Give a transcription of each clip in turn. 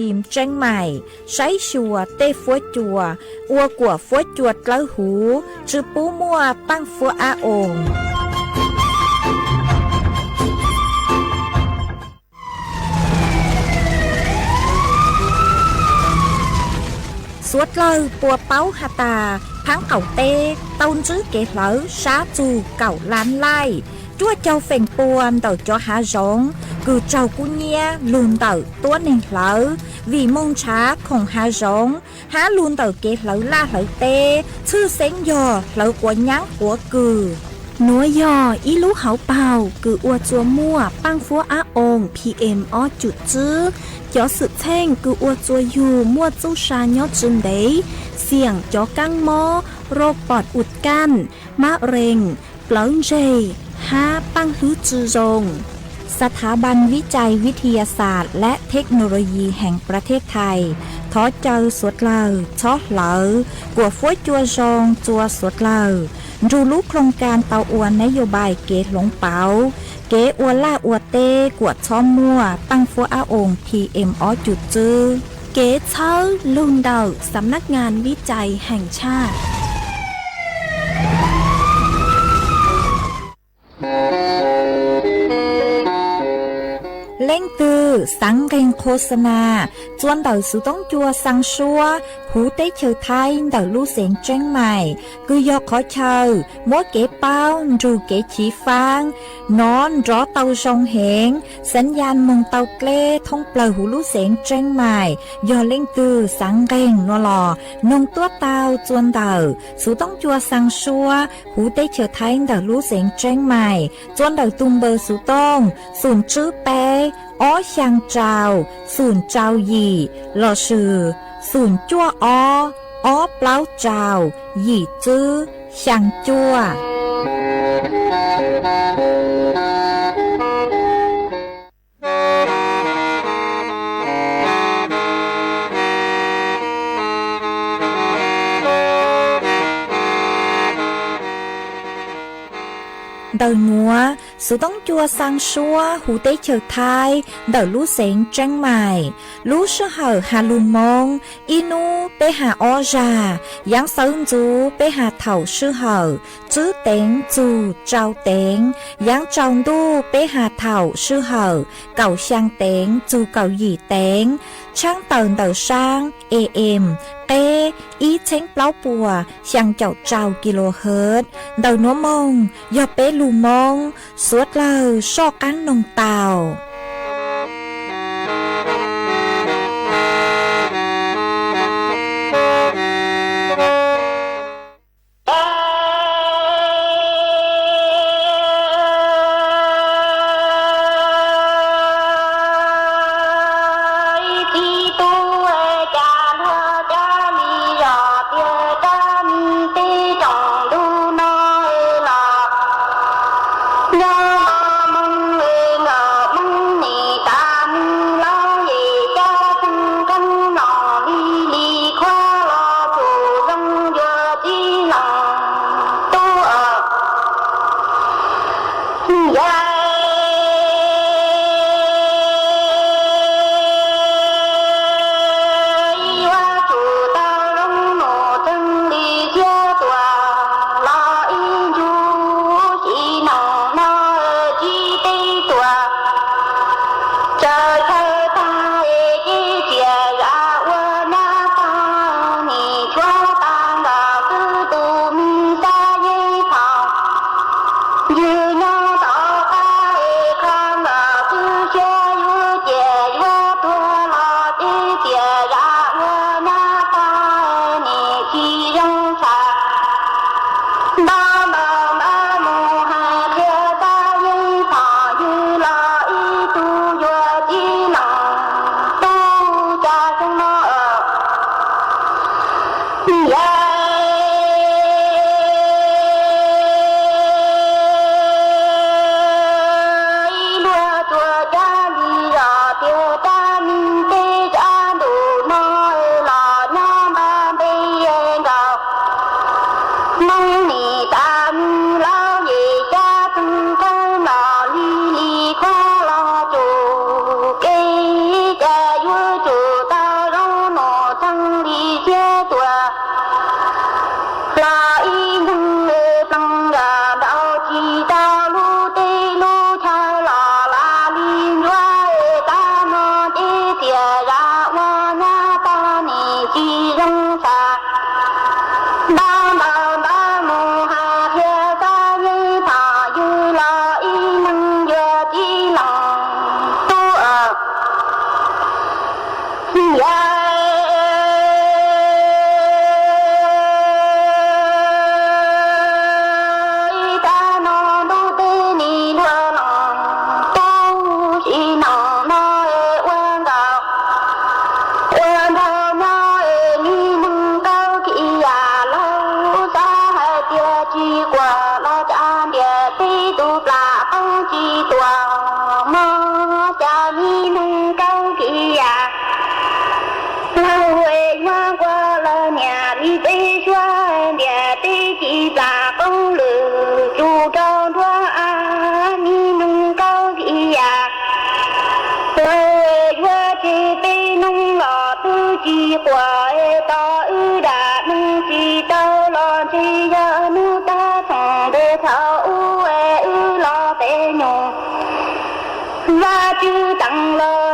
Team Tseeb Maim saib xyuas tej fuab cua ua kuam fuab cua dlawb huv, tsi pub muaj paaj fuab ab oos. Suav dlawg puas paub has tas phaab qaum teb tau ntsib kev hlawv sab txug kaum lab laij, cuaj caug feem pua ntawm cov hav zoov kws raug kub nyiab lug ntawm tuab neeg hlawv, vim moog nrhav khoom hav zoov hab lug ntawm kev hlawv laj hlawv teb, tshwj xeeb yog hlawv quav nyaab quav kws. Nuav yog ib lub hauv paug kws ua txua muaj paaj fuab ab oos P M ob cum tswb. Cov xwm txheej kws ua txua yug muaj txuj sa nyob tsi ntev, xiam cov kaab mob, roj pom ua kaj, mab rees, plawv ntseg, hab paaj hlwb tsi zoo. ສະຖາບັນວິໄຈວິທະຍາສາດ ແລະ ເທັກໂນໂລຢີ ແຫ່ງປະເທດໄທ thov caw suav dlawg txhob hlawv kuam fuab cua zoo rua suav dlawg, nrug lub ໂຄງການ tau ua ນະໂຍບາຍ kev hloov pauv kev ua laj ua teb kuam txhob muaj paaj fuab ab oos P M ob cum tswb. Kev txhawb lug ntawm ສຳນັກງານວິໄຈແຫ່ງຊາດ. Leej twg xaav nqeeg ໂຄສະນາ rua ntawm xuv toob cua xaa suab huv teb chaws Thaib ntawm lub xeev Tseeb Maim, kws yog qhov chaw muab kev paub nrug kev chiv faab, nov nrov tau zoo heev, xaav yaj moog tau dleb thoob plawg huv lub xeev Tseeb Maim. Yog leej twg xaav nqeeg nuav los noog tuab tau rua ntawm xuv toob cua xaa suab huv teb chaws Thaib ntawm lub xeev Tseeb Maim, rua ntawm tug npawb xuv tooj xum tswb peb ob xyaa rau xum rau yim lossis xum cuaj ob ob plaub rau yim tswb xyaa cuaj. Ntawm nuav, xuv toob cua xaa suab huv teb chaws Thaib ntawm lub xeev Tseeb Maim, lub sij hawm has lug Moob, ib nub peb has ob zag, yaav sawv ntxuv peb has thaum sij hawm tswb teev txug rau teev, yaav tsaus ntuj peb has thaum sij hawm kaum xyaa teev txug kaum yim teev, tshaab tawm ntawm saab A M qeb ib txheeb plaub puas xyaa caum rau kilohertz. Ntawm nuav moog yog peb lug Moob, suav dlawg soj qaab noog tau. Yog ib tag no ntuj teb nis luag los, tub tsis noj no es ua nkaus ua nraug nyob es mi neeg Kaub Kis Yas laus xav hais tias tsis quas los tsa ntiam teb tus plam qoob tsis tuam mog, cas mi neeg Kaub Kis Yas laus es yuav nquag lawv niam li peb suab ntiam teb ci plam qoob lwm tsum rau nruab av, mi neeg Kaub Kis Yas laus es yuav tseg peb neeg los twb tsis quas es tos wb dam neeg tsis tau los ntshe yog hnub tag txoom nte thaum ub es wb los pem nyuag Vajtswv teem los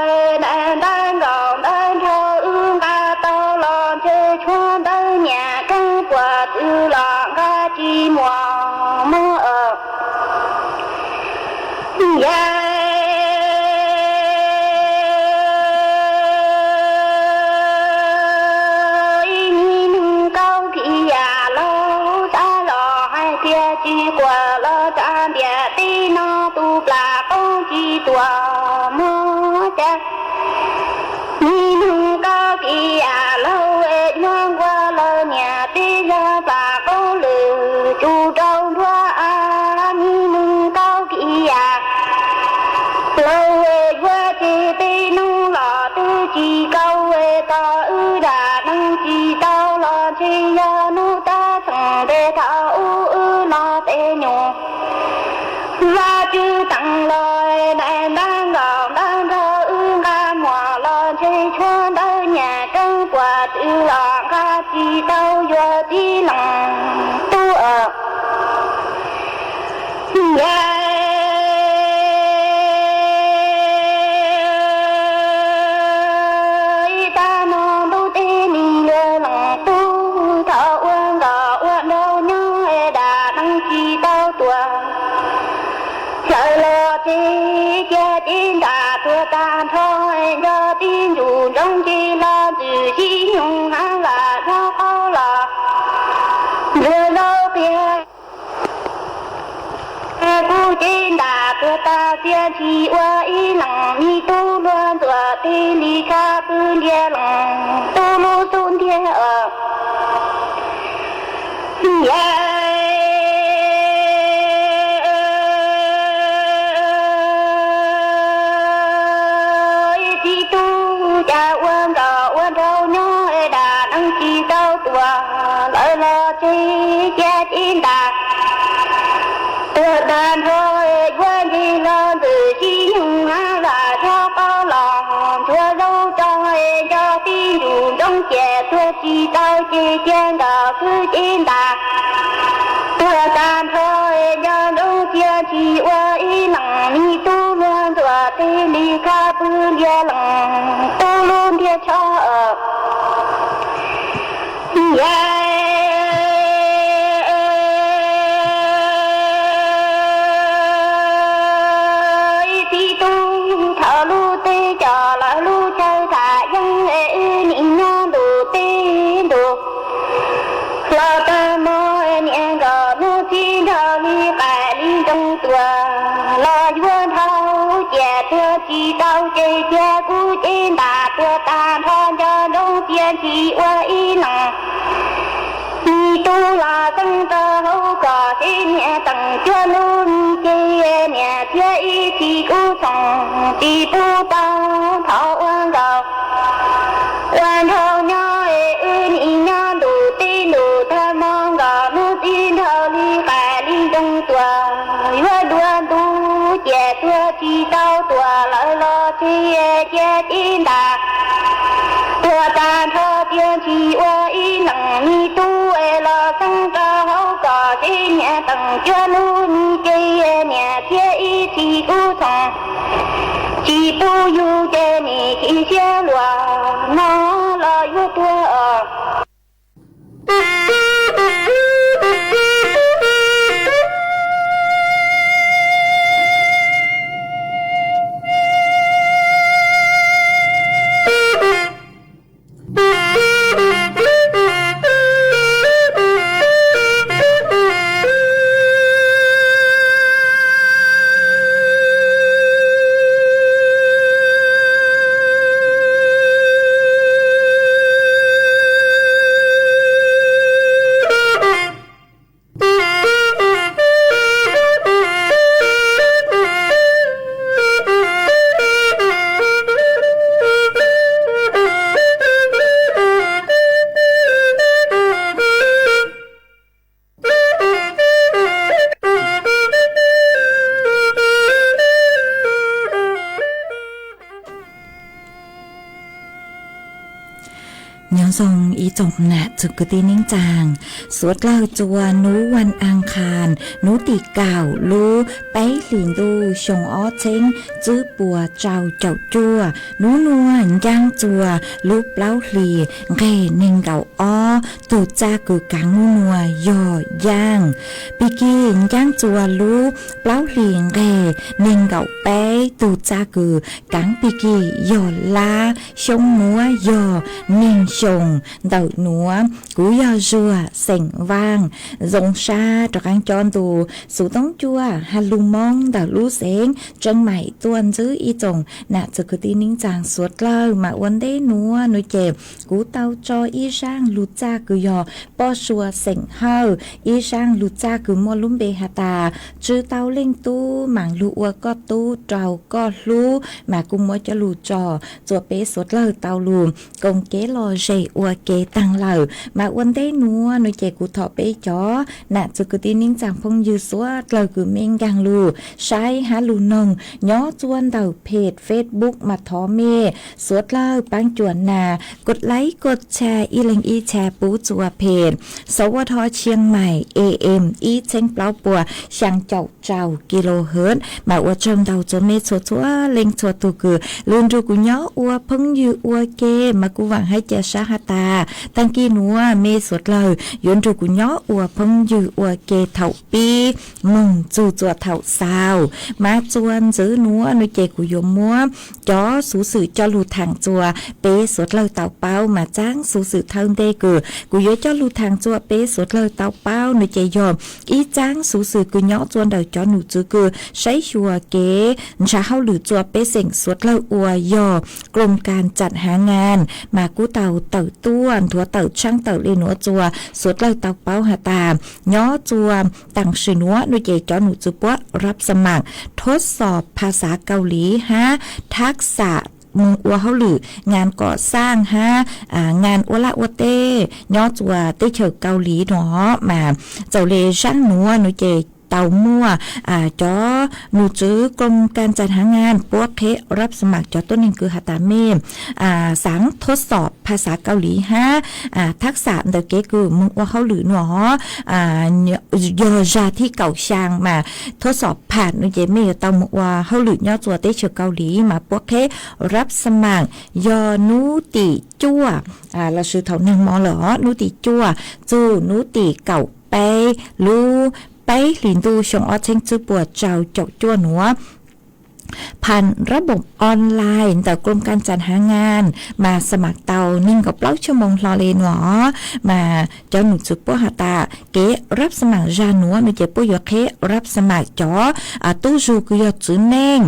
daim ntaub nkaum ntaub nrho wb nqa tau los ntshe tshuav ntawv nyiam keeb puas txwv los nqa tsis muaj mog. Yog ib neeg Kaub Kis Yas laus xav los hais tias tsis quas los tsa ntiam teb no tus plam qoob tsis tuam mog, cas mi neeg Kaub Kis Yas laus es yuav nquag lawv niam teb yog plam qoob lwm tsum rau nruab av, mi neeg Kaub Kis Yas laus es yuav tseg peb neeg los twb tsis tau es tos wb dam neeg tsis tau los ntshe yog hnub tag txoom nte thaum ub wb los pem nyuag Vajtswv teem los daim ntaub nkaum ntaub nrho wb nqa muag los ntshe tshuav ntawv nyiam keeb puas txwv los nqa tsis tau yuav tib leeg tub. Yog ib tag no ntuj teb nis luag los tub, thaum ua nkaus ua nraug nyob dam neeg tsis tau tuag, hlawv los tsev cia cev nram tuag tag nrho, nco tib ntsum ntsoov ces los ntxwm sib nyoog hab lam nyob qaub los ntsuag zaub qias kuj cev nram tuag tag, txia ntshis ua ib leeg me tub luag ntxuam teg li khab pw ntiag leej tub lub xub ntiag. Yog ib txiv tub cas ua nkaus ua nraug nyob dam neeg tsis tau tuag, lawv los tsev cia cev nram tuag tag nrho, yuav ntseg los ntxwm sib nyoog hab lam nyob qaub los ntsuag zaub tso, nco tib ntsum ntsoov ces tuag tsis tau ces cia nkaus xwb cev nram tuag tag nrho, nco ntsoov txia ntshis ua ib leeg me tub luag ntxuam teg li khab pw ntiag leej tub lub ntiag tsho. Yog ib txiv tub thaum lub teb cos lawv lub chaw tham yeeb, wb nim nyob ntuj teb ntuj los tag hmo, niam nkaus hnub txij nraug li qaim li nroog tuag los yuav dhau, cia tuag tsis tau ces cia kuv cev nram tuag tag nrho, nco ntsoov txia ntshis ua ib leeg me tub los xeeb rau hauv kom seb niam teem cuab lub me ces niam thiab ib txhis kuj txhoov tsis pub tau. Thaum ua nkaus ua nraug nyob es wb nim nyob ntuj teb ntuj tag hmo, nkaus hnub txij nraug li qaim li nroog tuag yuav dua ntu, cia tuag tsis tau tuag lawv los tsev cia cev nram tuag tag nrho, txia ntshis ua ib leeg me tub es los xeeb rau hauv kom seb niam teem cuab lub me ces niam thiab ib txhis kuj txhoov tsis pub yug ces nim chim siab luag no los yuav tuag os. Nyob zoo ib tsoom nam txwv kwv tij neej tsaa, suav dlawg txua nub vas as khas nub tim kaum lub peb hlis ntuj xyoo ob txheeb tswb puas rau caum cuaj. Nub nuav ncaab txua lub plaub hlis nqeg neeg nkaum ob. Tug txaj kws kaav nub nuav yog yaaj. Pig kig ncaab txua lub plaub hlis nqeg neeg nkaum peb. Tug txaj kws kaav pig kig yog lab. Xyoo nuav yog neeg xyoo ntawm nuav. Kuv yog Zuag xeem Vaaj, zoo sab rov qaab cob ntu xuv toob cuaj has lug Moob ntawm lub xeev Tseem Maim tuaj ntsib ib tsoom nam txwv kwv tij neej tsaa suav dlawg. Mas ua ntej nuav nuav ces kuv tau tso ib zaaj lug txaj kws yog Poj Sua xeem Hawj, ib zaaj lug txaj kws muaj lub npe has tas Tsw Tau Leej Tub, maam lug ua koj tub rau koj hlub. Mas kuv muab cov lug tso txua peb suav dlawg tau lug koom kev lom zem ua ke taag lawm. Mas ua ntej nuav nuav ces kuv thov peb cov nam txwv kwv tij neej tsaa phooj ywg suav dlawg kws mej nkaag lug saib hab lug noog nyob txua ntawm peg Facebook mas thov mej suav dlawg paab cuam nas kos laib kos tshaj ib leeg ib tshaj pub txua peg Sawv Ua Tho Tshiab Maim A M ib txheeb plaub puas xyaa caum rau kilohertz. Mas ua tsaug ntau txua mej txhua txhua leej txhua tug kws lug nrug kuv nyob ua phooj ywg ua ke. Mas kuv vaam hab ca sab has tas taag kis nuav mej suav dlawg yuav nrug kuv nyob ua phooj ywg ua ke thaum pib moog txug txua thaum xaus. Mas txua ntxiv nuav nuav ces kuv yuav muab cov xuv xwm coj lug thaam txua peb suav dlawg tau paub. Mas txaab xuv xwm thawj ntej kws kuv yuav coj lug thaam txua peb suav dlawg tau paub nuav ces yog ib txaab xuv xwm kws nyob txua ntawm cov num txwv kws saib xyuas kev nrhav hauj lwm txua pej xeem suav dlawg uas yog Krom Kaa Tsaam Haav Ngaa. Mas kuj tau tawm tuaj nthuav tawm tshaaj tawm le nuav txua suav dlawg tau paub has tas nyob txua taam sim nuav nuav ces cov num txwv puab rab xa maam thov xom phas xav Kaus Lim hab thab xam moog ua hauj lwm ngaa kom xaaj hab ngaa ua laj ua teb nyob txua teb chaws Kaus Lim nuav. Mas txaus le zaaj nuav nuav ces tau muaj cov num txwv Krom Kaa Tsaam Haav Ngaa puab qheb rab xa maam cov tuab neeg kws has tas mej xaav thov xom phas xav Kaus Lim hab thab xam ntawm kev kws moog ua hauj lwm nuav yog zag thib kaum xyaa mas thov xom phas nuav ces mej yuav tau moog ua hauj lwm nyob txua teb chaws Kaus Lim mas puab qheb rab xa maam yog nub tim cuaj lossis thaum nag mo lawm os, nub tim cuaj txug nub tim kaum peb lub peb hlis ntuj xyoo ob txheeb tswb puas rau caum cuaj nuav. Phas rab npoom online ntawm Krom Kaa Tsaam Haav Ngaa mas xa maam tau neeg nkaum plaub xuab moos hlo le nuav. Mas cov num txwv puab has tas kev rab xa maam zag nuav nuav ces puab yuav qheb rab xa maam cov tub zug kws yog txiv neej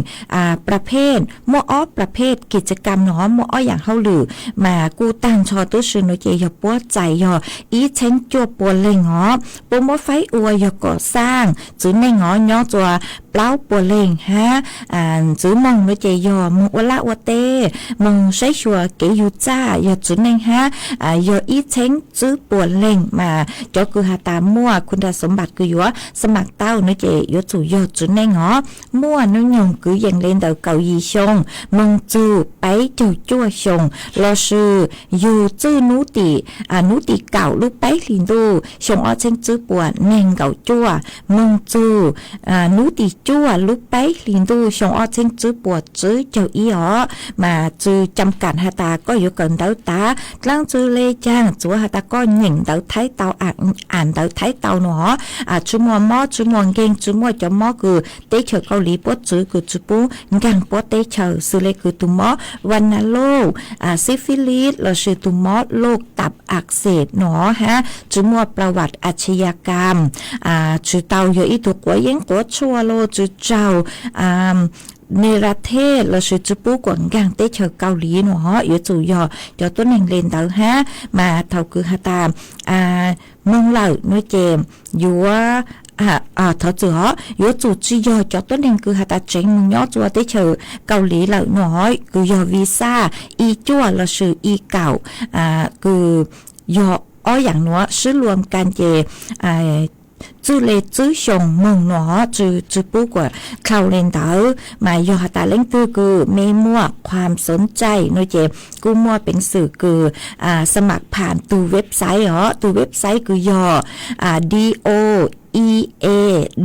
pla phej, muaj ob pla phej kis tsa kam nuav muaj ob yaam hauj lwm. Mas kuj taag nrho tub zug nuav ces yog puab txais yog ib txheeb cuaj puas leeg os. Puab muab faib ua yog kom xaaj txiv neej os nyob txua plaub puas leeg hab txiv moog nuav ces yog moog ua laj ua teb, moog saib xyuas kev yug txaj yog txiv neej hab yog ib txheeb tswb puas leeg. Mas cov kws has tas muaj khu nra xov npam kws yuav xa maam tau nuav ces yuav tsum yog txiv neej os. Muaj nub nyoog kwv yees le ntawm kaum yim xyoo moog txug peb caug cuaj xyoo lossis yug txwj nub tim, nub tim kaum lub peb hlis ntuj xyoo ob txheeb tswb puas neeg nkaum cuaj moog txug nub tim cuaj lub peb hlis ntuj xyoo ob txheeb tswb puas tswb caug ib os. Mas tsw cam kam has tas koj yuav kawm ntawv tav dlaab tsi le caag, txuav has tas koj nyeem ntawv Thaib tau, am ntawv Thaib tau nuav os, tsw muaj mob tsw muaj nkeeg, tsw muaj cov mob kws teb chaws Kaus Lim puab tsw kws tsw pub nkaag puab teb chaws xws le kws tug mob vas nas loj, syphilis lossis tug mob loj tap ak xes nuav hab tsw muaj pla vam as chas yas kam, tsw tau yog ib tug quav yeeb quav tshuaj los tsw tsaug ne la thej lossis tsw pub kuas nkaag teb chaws Kaus Lim nuav os, yuav tsum yog cov tuab neeg le ntawd hab. Mas thaum kws has tas moog lawm nuav ces yuav, thov txwm os, yuav tsum tsi yog cov tuab neeg kws has tas tseev moog nyob txua teb chaws Kaus Lim lawm nuav os, kws yog visa i cuaj lossis i kaum, kws yog ob yaam nuav sib luam kan ces txwj le txwb xyoo moog nuav, tsi pub kuas dlhau le ntawd. Mas yog has tas leej twg kws mej muaj khuam xoov cai no ces kuj muaj peev xwm kws xa maj pham tug website os, tug website kws yog doea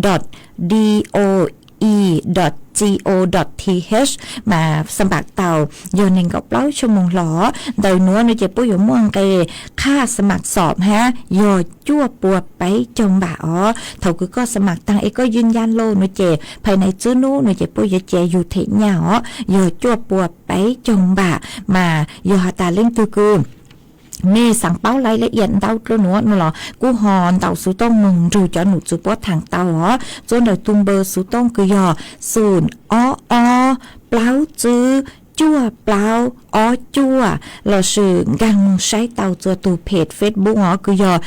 dot doe dot co dot th, mas xa maj tau yog neeg nkaum plaub xuab moos hlo. Ntawm nuav no ces puab yuav muaj nqe qhaj xa maj xom hab yog cuaj pua peb caug npam os. Thaus kws koj xa maj taag es koj ywj nyaj lawm no ces phais nais txwb nub no ces puab yuav cia yug them nyaj os, yog cuaj pua peb caug npam. Mas yog has tas leej twg kws mej xaav paub laiv la iam ntau dlua nuav no los kuj ho ntaus xuv tooj moog nrug cov num txwv puab thaam tau os. Txuas ntawm tug npawb xuv tooj kws yog xoom ob ob plaub tswb cuaj plaub ob cuaj, lossis nkaag moog saib tau txuas tug page Facebook os kws yog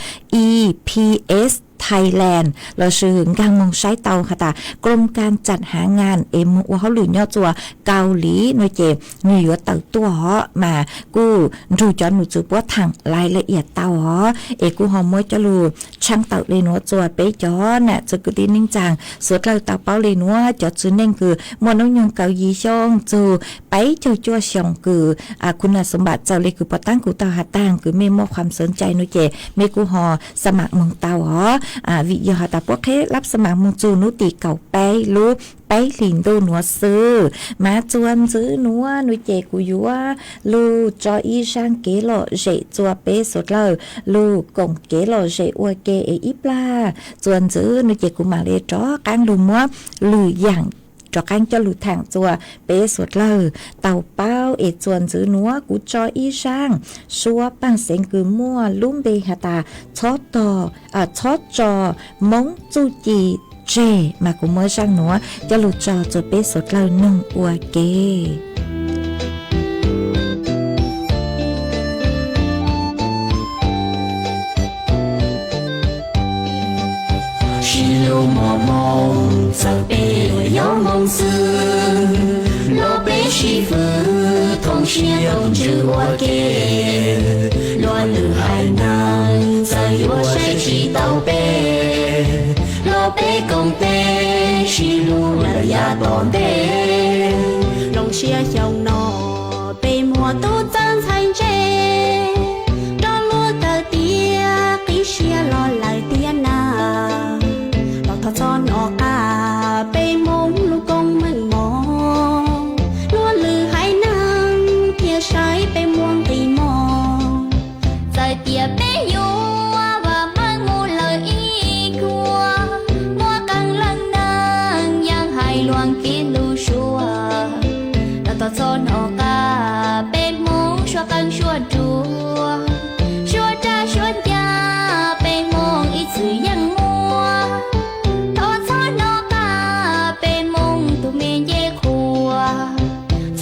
E P S Thailand, lossis nkaag moog saib tau has tas กรมการจัดหางาน es moog ua hauj lwm nyob txuas Kaus Lim no ces nwg yuav tawm tuaj os. Mas kuj nrug cov num txwv puab thaam laiv la iam tau os, es kuj ho muab cov lug tshaaj tawm le nuav txuas peb cov nam txiv kwv tij neej tsaa suav dlawg tau paub le nuav. Cov txiv neej kws muaj noob nyoog kaum yim xyoo txug peb caug cuaj xyoo kws kuv nam xoov npam txawm le kws puas taab kuv tau has taag kws mej muaj khuam xoov cai no ces mej kuj ho xa maj moog tau os. Vim yog has tas puab qheb lab xa maj moog txug nub tim kaum peb lub peb hlis ntuj nuav xwb. Mas txuas ntxiv nuav no ces kuv yuav lug tso ib zaaj kev lom zem txuas peb suav dlawg lug koom kev lom zem ua ke es ib plag txuas ntxiv no ces kuv mam le rov qaab lug muab lwm yaam rov qaab coj lug thaam txuas peb suav dlawg tau paub. Es txuas ntxiv nuav kuv tso ib zaaj suab paaj xeev kws muaj lub npe has tas txhob tog, txhob tso Moob txuj ci tseg, mas kuv muab zaaj nuav coj lug tso txuas peb suav dlawg noog ua ke. Sib hlub muaj hmoo, txawm peb yuav yog hmoo xwb, los peb sib fwm thooj siab koom ntsws ua ke. Luag lwm haiv neeg txawm yuav saib tsis taus peb, los peb koom tes sib hlub lawm yav tom ntej. Zoo siab xyoo no peb muaj tub txawj ntxhais ntse, rau luag kawm tiav qib siab los lawm tiav na. Los thov txhob hnov qab peb Hmoob lub koob meej mos, luag lwm haiv neeg thiaj saib peb muaj nqis mos. Txawm tias peb yuav vam meej mus lawm ib khuab, muaj qee leej neeg yeej hais luag kev lus suab. Los thov txhob hnov qab peb Hmoob suab qee suab ruam, suab raj suab ncaj peb Hmoob ib txwm yeej muaj. Thov txhob hnov qab peb Hmoob tus me ncej qhuav.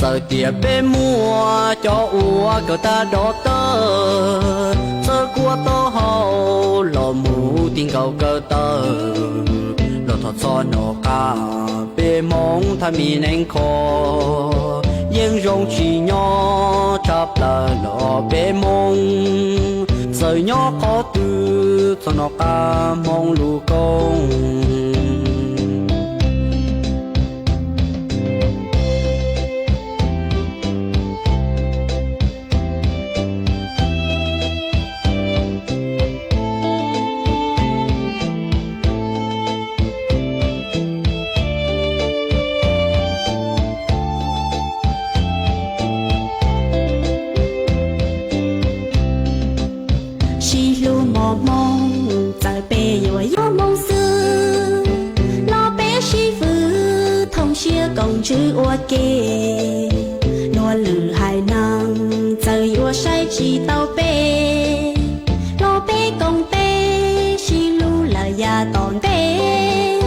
Txawm tias peb muaj cov uas kawm tag dov tawm, txawj kuaj taub hau los mus ti nkaus kawm tawm, los thov txhob hnov qab peb Hmoob thaj mi neej kho, yeej zoo tsis nyob tshaj plaws los peb Hmoob. Txawm nyob qhov twg txhob hnov qab Hmoob lub koob. Sib hlub muaj hmoo, txawm peb yuav yog hmoo xwb, los peb sib fwm thooj siab koom ntsws ua ke. Luag lwm haiv neeg txawm yuav saib tsis taus peb, los peb koom tes sib hlub lawm yav tom ntej.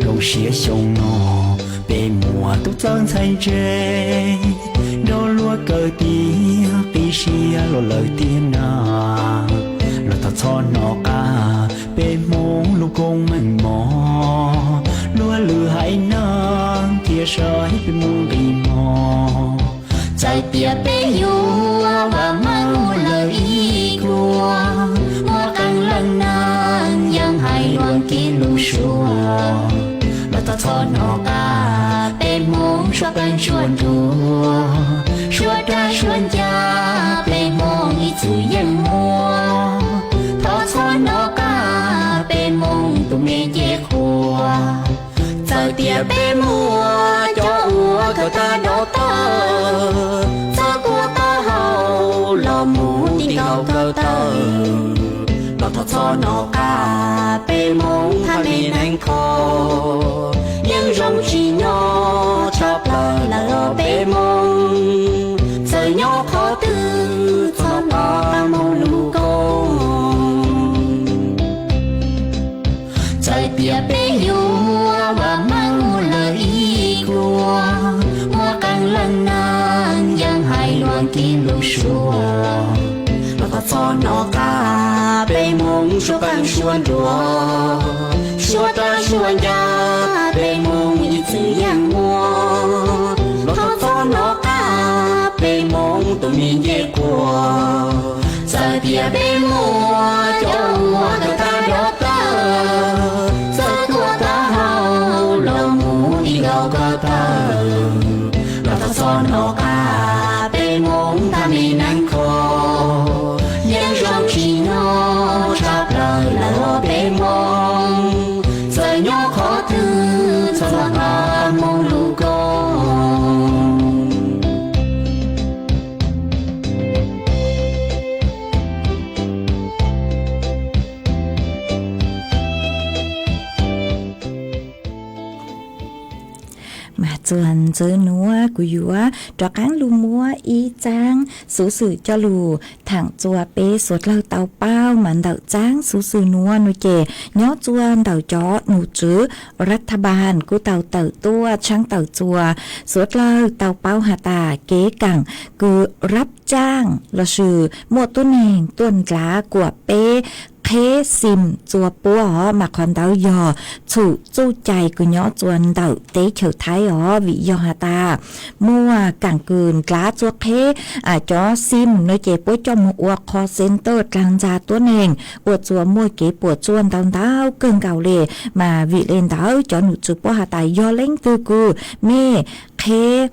Zoo siab xyoo no peb muaj tub txawj ntxhais ntse, rau luag kawm tiav qib siab los lawm tiav na. Los thov txhob hnov qab peb Hmoob lub koob meej mos, luag lwm haiv neeg thiaj saib peb muaj nqis mos. Txawm tias peb yuav vam meej mus lawm ib khuab, muaj qee leej neeg yeej hais luag kev txwv yeej muaj. Thov txhob hnov qab peb Hmoob tus me ncej qhua. Txawm tias peb muaj cov uas kawm tag dob tawm, txawj kuaj taub hau los mus ti nkaus ko taw, los thov txhob hnov qab peb Hmoob thaj me neeg kho. Yeej zoo tsis nyob tshaj plaws lawm os peb Hmoob, txawm nyob qhov twg txhob hnov qab Hmoob lus koob. Txawm tias peb yuav vam meej mus lawm ib kua, muaj qee leej neeg yeej hais luag nkig lus suab, los thov txhob hnov qab peb Hmoob suab qeej suab nruas, suab rab suab ncaj peb Hmoob ib txwm yeej muaj. Los thov txhob hnov qab peb Hmoob tus me ncej qhua. Txawm tias peb muaj cov uas kawm tag dob tawm, txawj kuaj taub hau los mus ti nkaus ko taw, los thov txhob hnov qab peb Hmoob thaj me neeg kho. Yeej zoo tsis nyob tshaj plaws lawm os peb Hmoob, txawm nyob qhov twg txhob hnov qab Hmoob lus koob. Mas txuas ntxwv nuav kuv yuav rov qaab lug muab ib txaab xuv xwm coj lug thaam txua peb suav dlawg tau paub. Mas ntawm txaab xuv xwm nuav no ces nyob txua ntawm cov num tswv รัฐบาล kuj tau tawm tuaj tshaab tawm txua suav dlawg tau paub has tas kev kaam kws rab tsaaj lossis muaj tuab neeg tuaj ndlav kuam peb qheb xim txua puab os, mas qhov ntawd yog txhum txuj cai kws nyob txua ntawm teb chaws Thaib os. Vim yog has tas muaj kaam kws ndlav txua qheb cov xim no ces puab coj moog ua call center dlaag ntxa tuab neeg ua txua muaj kev puam tsuaj ntau ntau kawg nkaus le. Mas vim le ntawd cov num tswv puab has tas yog leej twg kws mej qheb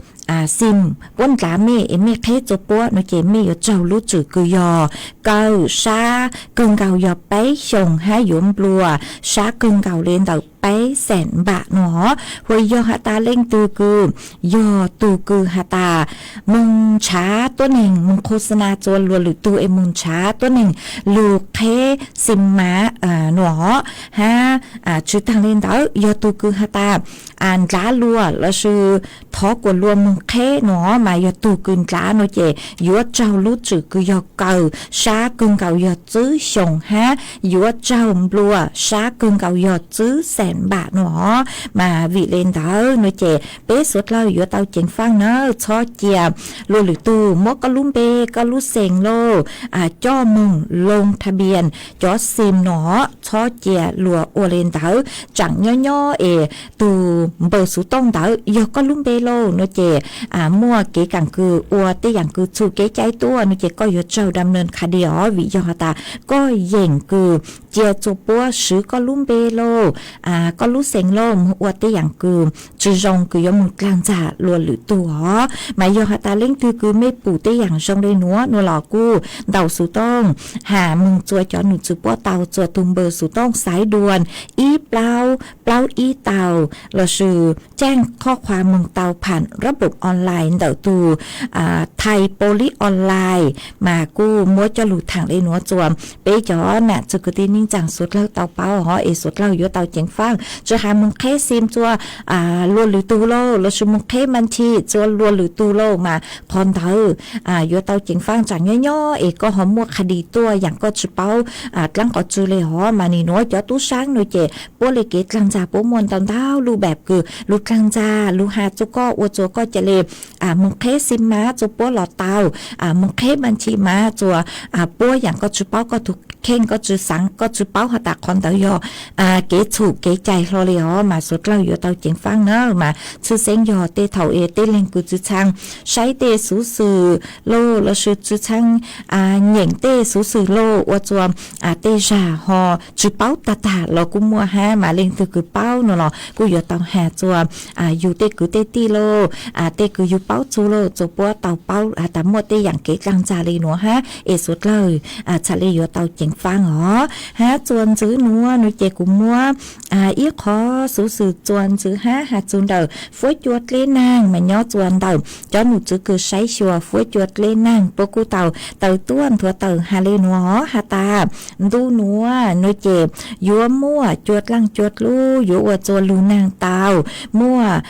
xim, puab ndlav mej es mej qheb txua puab no ces mej yuav raug lub tswm kws yog kaw sab kawg nkaus yog peb xyoos hab yuav nplua sab kawg nkaus le ntawm peb xees npam no. Hu yog has tas leej twg kws yog tug kws has tas moog nrhav tuab neeg, moog khos na txua luag lwm tug es moog nrhav tuab neeg lug qheb xim mav no hab tsi taag le ntawd yog tug kws has tas ndlav luag lossis thov kuas luag moog qheb no, mas yog tug kws ndlav no ces yuav raug lub tswm kws yog kaw sab kawg nkaus yog tsib xyoos hab yuav raug nplua sab kawg nkaus yog tsib xees npam no. Mas vim le ntawd no ces peb suav dlawg yuav tau ceev faaj nawb, txhob cia luag lwm tug muab koj lub npe, koj lub xees lauj, coj moog loo tha npias cov xim no, txhob cia luag ua le ntawd. Tsaam nyob nyob es tug npawb xuv tooj ntawd yog koj lub npe lauj no ces muaj kev kaam kws ua tej yaam kws txhum kev cai tuaj no ces koj yuav raug dam nees kha di os, vim yog has tas koj yeem kws cia txua puab swv koj lub npe lauj, koj lub xees lauj moog ua tej yaam kws tsi zoo kws yuav moog dlaag ntxag luag lwm tug os. Mas yog has tas leej twg kws mej pum tej yaam zoo le nuav no los kuj ntaus xuv tooj has moog txua cov num tswv puab tau txua tug npawb xuv tooj xaiv duas ib plaub plaub ib tau lossis caaj khob khua moog tau pham rab npoom online ntawm tug Thai Police Online, mas kuj muab coj lug thaam le nuav txua peb cov nam txwv kwv tij neej tsaa suav dlawg tau paub os, es suav dlawg yuav tau ceev faaj tsi has moog qheb xim txua luag lwm tug lauj, lossis moog qheb npa nchi txua luag lwm tug lauj, mas qhov ntawd yuav tau ceev faaj. Tsaam nyob nyob es koj ho muaj kha di tuaj yaam koj tsi paub dlaab qhov tswv le hov, mas nim nuav cov tub saab no ces puab le kev dlaag ntxag puab muaj ntau ntau lub npaam kws lug dlaag ntxag lug has txug koj ua txua koj ca le moog qheb xim mav txua puab los tau, moog qheb npa nchi mav txua puab yaam koj tsi paub koj tug kheej, koj tsi xaav, koj tsi paub has tas qhov ntawd yog kev txhum kev cai hlo li os, mas suav dlawg yuav tau ceev faab na. Mas tshwj xeeb yog tej thaum es tej leeg kws tsi tshee saib tej xuv xwm lauj, lossis tsi tshee nyeem tej xuv xwm lauj, ua rua tej zag ho tsi paub tag tag los kuj muaj hab, mas leej twg kws paub nuav los kuj yuav tau has rua yug tej kwv tej tij lauj, tej kws yug paub txug lauj, rua puab tau paub has tas muaj tej yaam kev dlaaj ntsag li nuav hab, es suav dlawg txhad le yuav tau ceev faab os. Hab rua ntxiv nuav nuav ces kuv muab ib qhov xuv xwm rua ntxiv hab has txug ntawm fuab cua dleb naag mas nyob rua ntawm cov nom tswv kws saib xyuas fuab cua dleb naag puab kuj tau taw tuaj nthuav tawm has le nuav has tas ntu nuav nuav ces yuav muaj cua dlaaj cua dlub yuav ua rua lug naag tau, muaj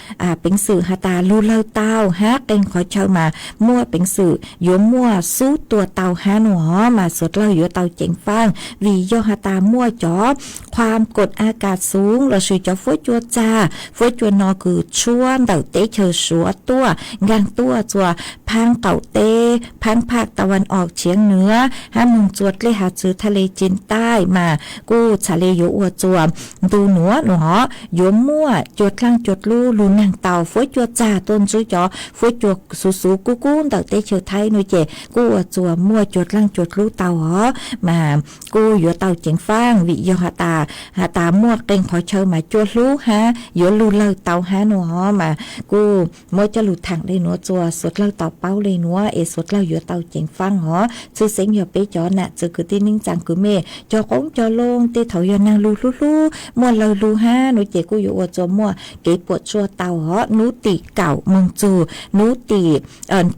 peev xwm has tas lug lawg tau hab qee qhov chaw mas muaj peev xwm yuav muaj xub tua tau hab nuav os, mas suav dlawg yuav tau ceev faab vim yog has tas muaj cov khua kod a kas xuv lossis cov fuab cua tsag, fuab cua no kws tshuab ntawm teb chaws Suav tuaj nkaag tuaj rua phaab qaum teb, phaab phaj ta van os tshiav nuav hab moog rua dlej hav txwv thaj le cin taij mas kuj txhad le yuav ua rua ntu nuav nuav yuav muaj cua dlaaj cua dlub lug naag tau. Fuab cua tsag tuaj ntsib cov fuab cua xuv xuv kub kub ntawm teb chaws Thaib nuav ces kuj ua rua muaj cua dlaaj cua dlub tau os, mas kuj yuav tau ceev faab vim yog has tas, has tas muaj qee qhov chaw mas cua hlub hab yuav lug lawg tau hab nuav os, mas kuj muab coj lug thaam le nuav rua suav dlawg tau paub le nuav es suav dlawg yuav tau ceev faab os. Tshwj xeeb yog peb cov nam txwv kwv tij neej tsaa kws mej cog qoob cog loo tej thaum yog naag lug hlub hlub muaj lawg lug hab nuav ces kuj yuav ua rua muaj kev puam tsuaj tau os. Nub tim kaum moog txug nub tim,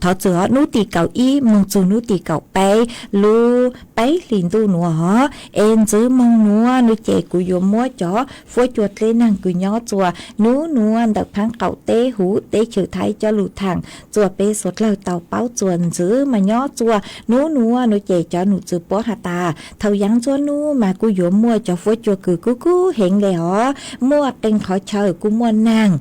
thov txwm os, nub tim kaum ib moog txug nub tim kaum peb lub peb hlis ntuj nuav os, es ntxiv moog nuav nuav ces kuv yuav muab cov fuab cua dleb naag kws nyob rua nub nuav ntawm phaab qaum teb huv teb chaws Thaib coj lug thaam rua peb suav dlawg tau paub. Txuas ntxiv mas nyob rua nub nuav nuav ces cov nom tswv puab has tas thaum yaav nruab nub mas kuj yuav muaj cov fuab cua kws kub kub heev le os, muaj qee qhov chaw kuj muaj naag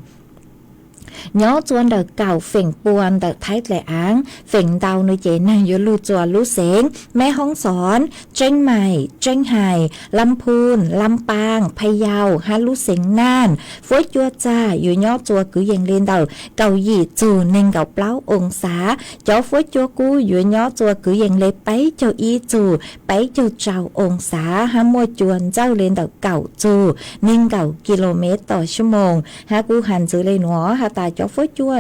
nyob rua ntawm kaum feem pua ntawm Thaib dlaim aav. Feem ntau nuav ces naag yuav lug rua lub xeev Meb Hoob Xoob, Tseeb Maim, Tseeb Hais, Lam Phun, Lam Paaj, Phaj Yau hab lub xeev Naaj. Fuab cua tsag yuav nyob rua kwv yees le ntawm kaum yim txug neeg nkaum plaub oo xav. Cov fuab cua kub yuav nyob rua kwv yees le peb caug ib txug peb caug rau oo xav hab muaj cua ntsawj le ntawm kaum txug neeg nkaum kis lus mev tom xuab moos hab kuj has ntxiv le nuav has tas cov fuab cua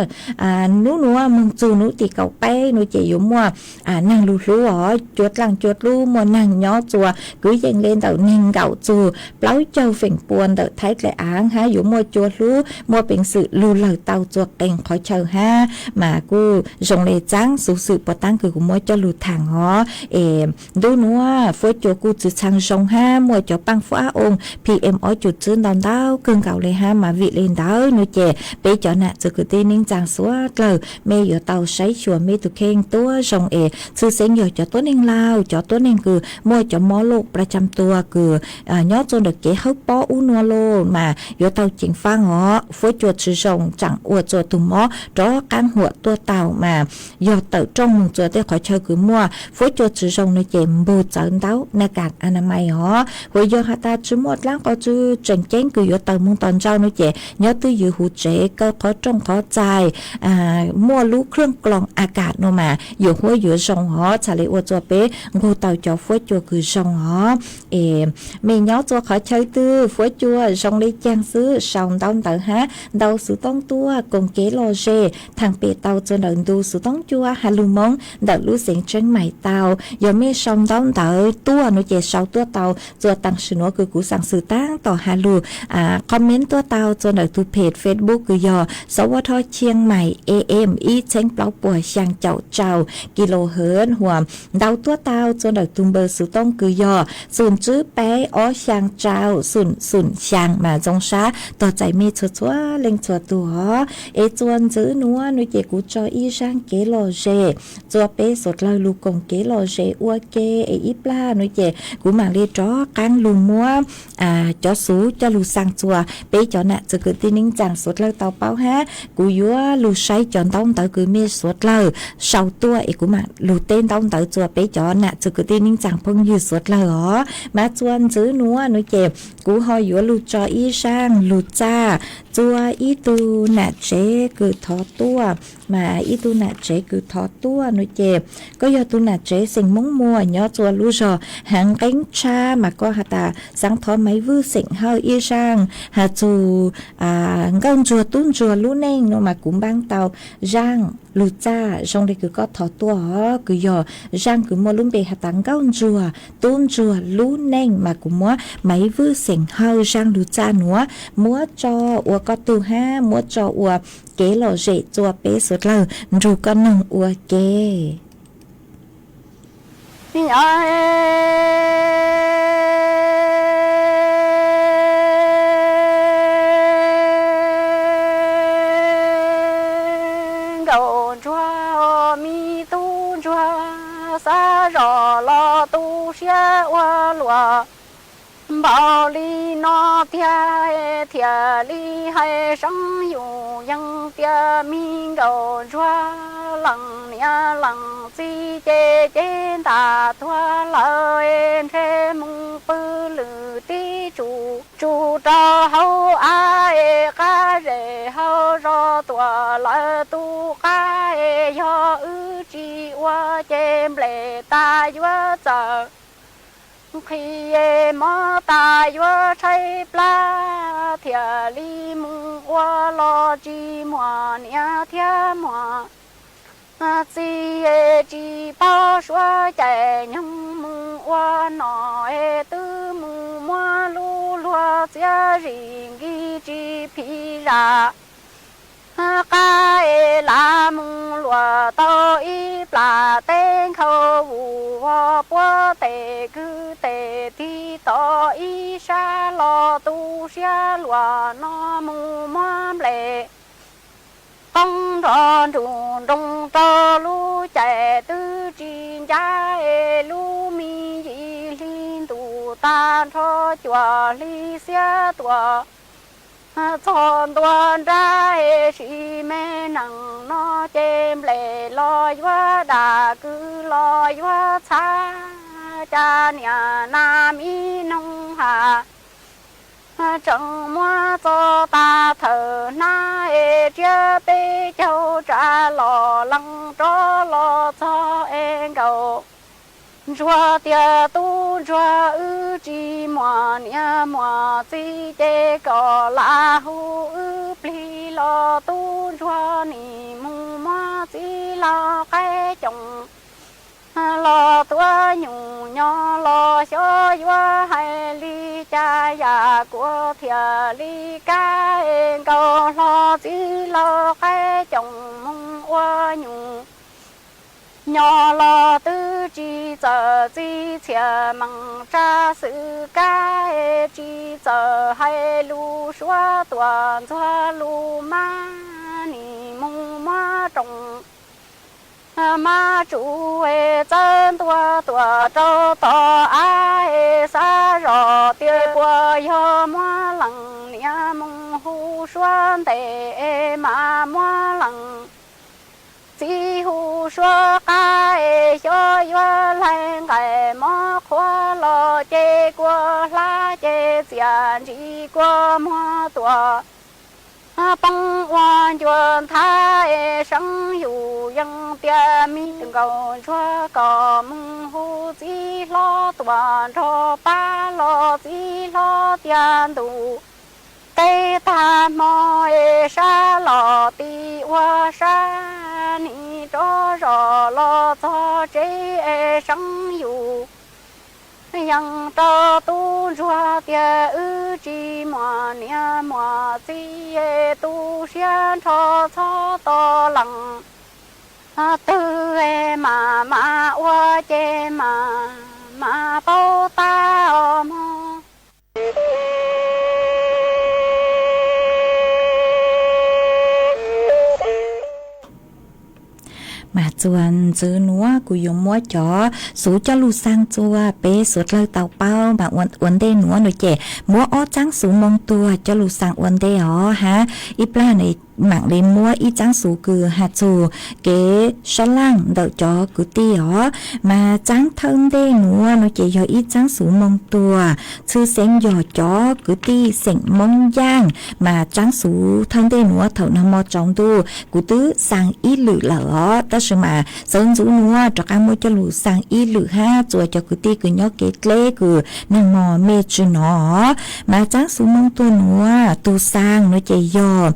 nub nuav moog txug nub tim kaum peb nuav ces yuav muaj naag lug hlub os, cua dlaaj cua dlub muaj naag nyob rua kwv yees le ntawm neeg nkaum txug plaub caug feem pua ntawm Thaib dlaim aav hab yuav muaj cua hlub muaj peev xwm lug lawg tau rua qee qhov chaw hab. Mas kuj zoo le tsaab xuv xwm puas taab kws kuv muab coj lug thaam os. Es ntu nuav fuab cua kuj tsi tshee zoo hab muaj cov paaj fuab ab oo P M ob cum tsib ntau ntau kawg nkaus le hab. Mas vim le ntawd nuav ces peb cov nam txwv kwv tij neej tsaa suav dlawg mej yuav tau saib xyuas mej tug kheej tuab zoo es tshwj xeeb yog cov tuab neeg laug, cov tuab neeg kws muaj cov mob loj pla cam tua kws nyob rua ntawm kev hawb pob ub nuav lauj mas yuav tau ceev faab os. Fuab cua tsi zoo tsaam ua rua tug mob rov qaab huam tuaj tau mas yog tawm rooj moog rua tej qhov chaw kws muaj fuab cua tsi zoo nuav ces npug txawv ntaub na kas a na mais os. Huam yog has tas tsi muaj dlaab qhov tsi tseem ceeb kws yuav tawm moog tom ntej nuav ces nyob twj ywm huv tsev, kaw qhov rooj qhov txais, muaj lub khwj kloos a kas nuav mas yuav huab yuav zoo os, txhad le ua rua peb nqug tau cov fuab cua kws zoo os. Es mej nyob rua qhov chaw twg fuab cua zoo le caag xwb sau ntaub ntawv hab ntau xuv toob tuaj koom kev lom zem thaam pem tau rua ntawm ntu xuv toob cua has lug Moob ntawm lub xeev Tseeb Mais tau. Yog mej sau ntaub ntawv tuaj nuav ces sau tuaj tau rua taam sim nuav kws kuv xaam xwm taab tom has lug comment tuaj tau rua ntawm tug page Facebook kws yog Sov Vaj Thoj Chiang Mai A M ib txheeb plaub puas xyaa caum rau kilohertz huam ntau tuaj tau rua ntawm tug npawb xuv toob kws yog xum tswb peb ob xyaa rau xum xum xyaa mas zoo sab tog txais mej txhua txhua leej txhua tug os. Es txuas ntxiv nuav nuav ces kuv tso ib zaaj kev lom zem rua peb suav dlawg lug koom kev lom zem ua ke es ib plag nuav ces kuv maam le rov qaab lug muab cov xuv coj lug xaa rua peb cov nam txwv kwv tij neej tsaa suav dlawg tau paub hab. Kuv yuav lug saib cov ntaub ntawv kws mej suav dlawg sau tuaj es kuv mam lug teb ntaub ntawv txuas peb cov nam txiv kwv tij neej tsaa phooj ywg suav dlawg os. Mas txuas ntxiv nuav nuav ces kuv ho yuav lug tso ib zaaj lug txaj txuas ib tug nam tsev kws thov tuaj. Mas ib tug nam tsev kws thov tuaj nuav ces koj yog tug nam tsev xeem Moob Muas nyob txuas lub zog Haav Nqeeb Tshab mas koj has tas xaav thov Maiv Vwj xeem Hawj ib zaaj has txug nkauj ntsuag tub ntsuag lub neej no mas kuv npaab tau zaaj lug txaj zoo le kws koj thov tuaj os, kws yog zaaj kws muaj lub npe has tas nkauj ntsuag tub ntsuag lub neej mas kuv muab Maiv Vwj xeem Hawj zaaj lug txaj nuav muab tso ua koj tug hab muab tso ua kev lom zem txuas peb suav dlawg nrug koj noog ua ke. Nkauj ntsuag, me tub ntsuag, xav zos los tu siab ua luaj npaum li no tiag, thiaj li hais seeb yus yees tias me nkauj ntsuag, leej niam leej txiv ces cev ntaj tuag lawm, ntshe mus pw lwm teb tsuj tsuj rau hauv av, qab zej hauv zos tuaj lawm tus qab, yog wb tsis ua ces nplej tas yuav txawm nqhis, mov tas yuav tshaib plab, thiaj li mus ua los tsis muaj niam thiab muaj txiv, tsis paub suav cai nyoog mus ua noj, twb mus muab lub luag txiaj zis nkig tsis phim zam qab, lam mus luaj tau ib plag teb nkhaus vus vog puab tes kwv tes tig tom ib sab los tu siab luaj no mus muab nplej qoob nrog nruj nroos rau lub caij twb tsis ncav, lub me yim hli ntuj tag nrho cuaj hli xiab tuaj txog ntua nrab, sim me neej no ces nplej los yuav daj kwv los yuav txhav, cas niam nas mi noog has tseem muab txo tag thawm hnab, tsiab peb caug tsav los lees rov los txog es nkauj ntsuag tias tub ntsuag, wb tsis muaj niam muaj txiv ces koj lam hu wb plig los tub ntsuag, nim mus muab txiv laug qaib coom los tuav nyuj nyob los xyov yuav hais li cas, yam kuav thiaj li kab, nkauj hlob txiv laug qaib coom mus ua nyuj nyob los twb tsis txawj txiv txhiaj meej tsa xwm kab, tsis txawj hais lus suav tuaj ntxuag lus mab, nim mus muab rooj mab tsuj txawb ntua tuaj rau tom av, xav zos tias puas yog muab leej niam mus hu suav ntes, mas muab leej txiv hu suav qab, xyov yuav laig nqaij mov qhuav los ces kua hlab ces txiaj ntsim kua muag tuaj poob ua ncua nthav, seeb yus yees tias me nkauj ntsuag, koj mus hu txiv hlob tuaj nrog pab los txiv hlob tias ntuj teb tag hmo, sab los ti ua sab, nim rov zos los txog tsev, seeb yus yees rau tub ntsuag tias wb tsis muaj niam muaj txiv, tu siab nrho txhob tos leej twg, mas mas ua ces mas mas paub tab os mog. Mas txuas ntxiv nuav kuv yuav muab cov xuv coj lug xaa txuas peb suav dlawg tau paub mas ua ntej nuav no ces muab ob txaab xuv moo tuag coj lug xaa ua ntej os hab. Ib plag no maam le muab ib tsaab xuv kws has txug kev sab laaj ntawm cov kwv tij os. Mas tsaab thawj ntej nuav no ces yog ib tsaab xuv moo tuag txhwj xeeb yog cov kwv tij xeem Moob Yaaj. Mas tsaab xuv thawj ntej nuav thaum nag mo tsaus ntuj kuv twb xaa ib lwm lawm os, tab sis mas sawv ntxuv nuav rov qaab muab coj lug xaa ib lwm hab txua cov kwv tij kws nyob kev dleb kws nag mo mej tsi nov. Mas tsaab xuv moo tuag nuav tug xaa nuav ces yog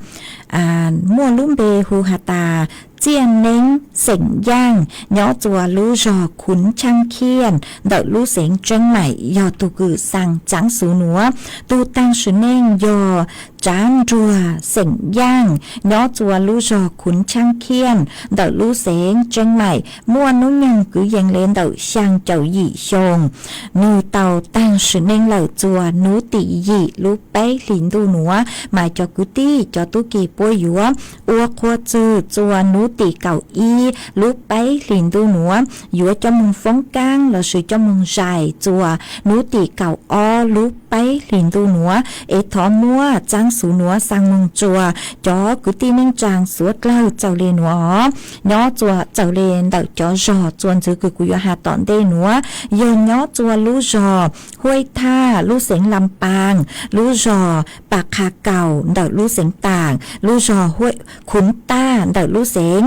muaj lub npe hu has tas Txiaj Neeb xeem Yaaj, nyob txua lub zog Khuv Tshaab Khiaj ntawm lub xeev Tseeb Maim yog tug kws xaa tsaab xuv nuav. Tug taag sim neej yog Tsaav Nruag xeem Yaaj, nyob txua lub zog Khuv Tshaab Khiaj ntawm lub xeev Tseeb Maim, muaj nub nyoog kwv yees le ntawm xyaa caum yim xyoo. Nwg tau taag sim neej lawm txua nuv tim yim lub peb hlis ntuj nuav. Mas cov kwv tij cov tub ki puab yuav ua qhuav txwg txua nuv tim kaum ib lub peb hlis ntuj nuav, yuav coj moog foob kaab lossis coj moog zais txua nuv tim kaum ob lub peb hlis ntuj nuav. Es thov muab tsaab xuv nuav xaa moog txua cov kwv tij neej tsaa suav dlawg txawm le nuav os. Nyob txua txawm le ntawm cov zog txua ntxiv kws kuv yuav has tom ntej nuav, yog nyob txua lub zog Huaj Thaj lub xeev Lam Paas, lub zog Pas Qha Kaum ntawm lub xeev Taam, lub zog Khuv Taj ntawm lub xeev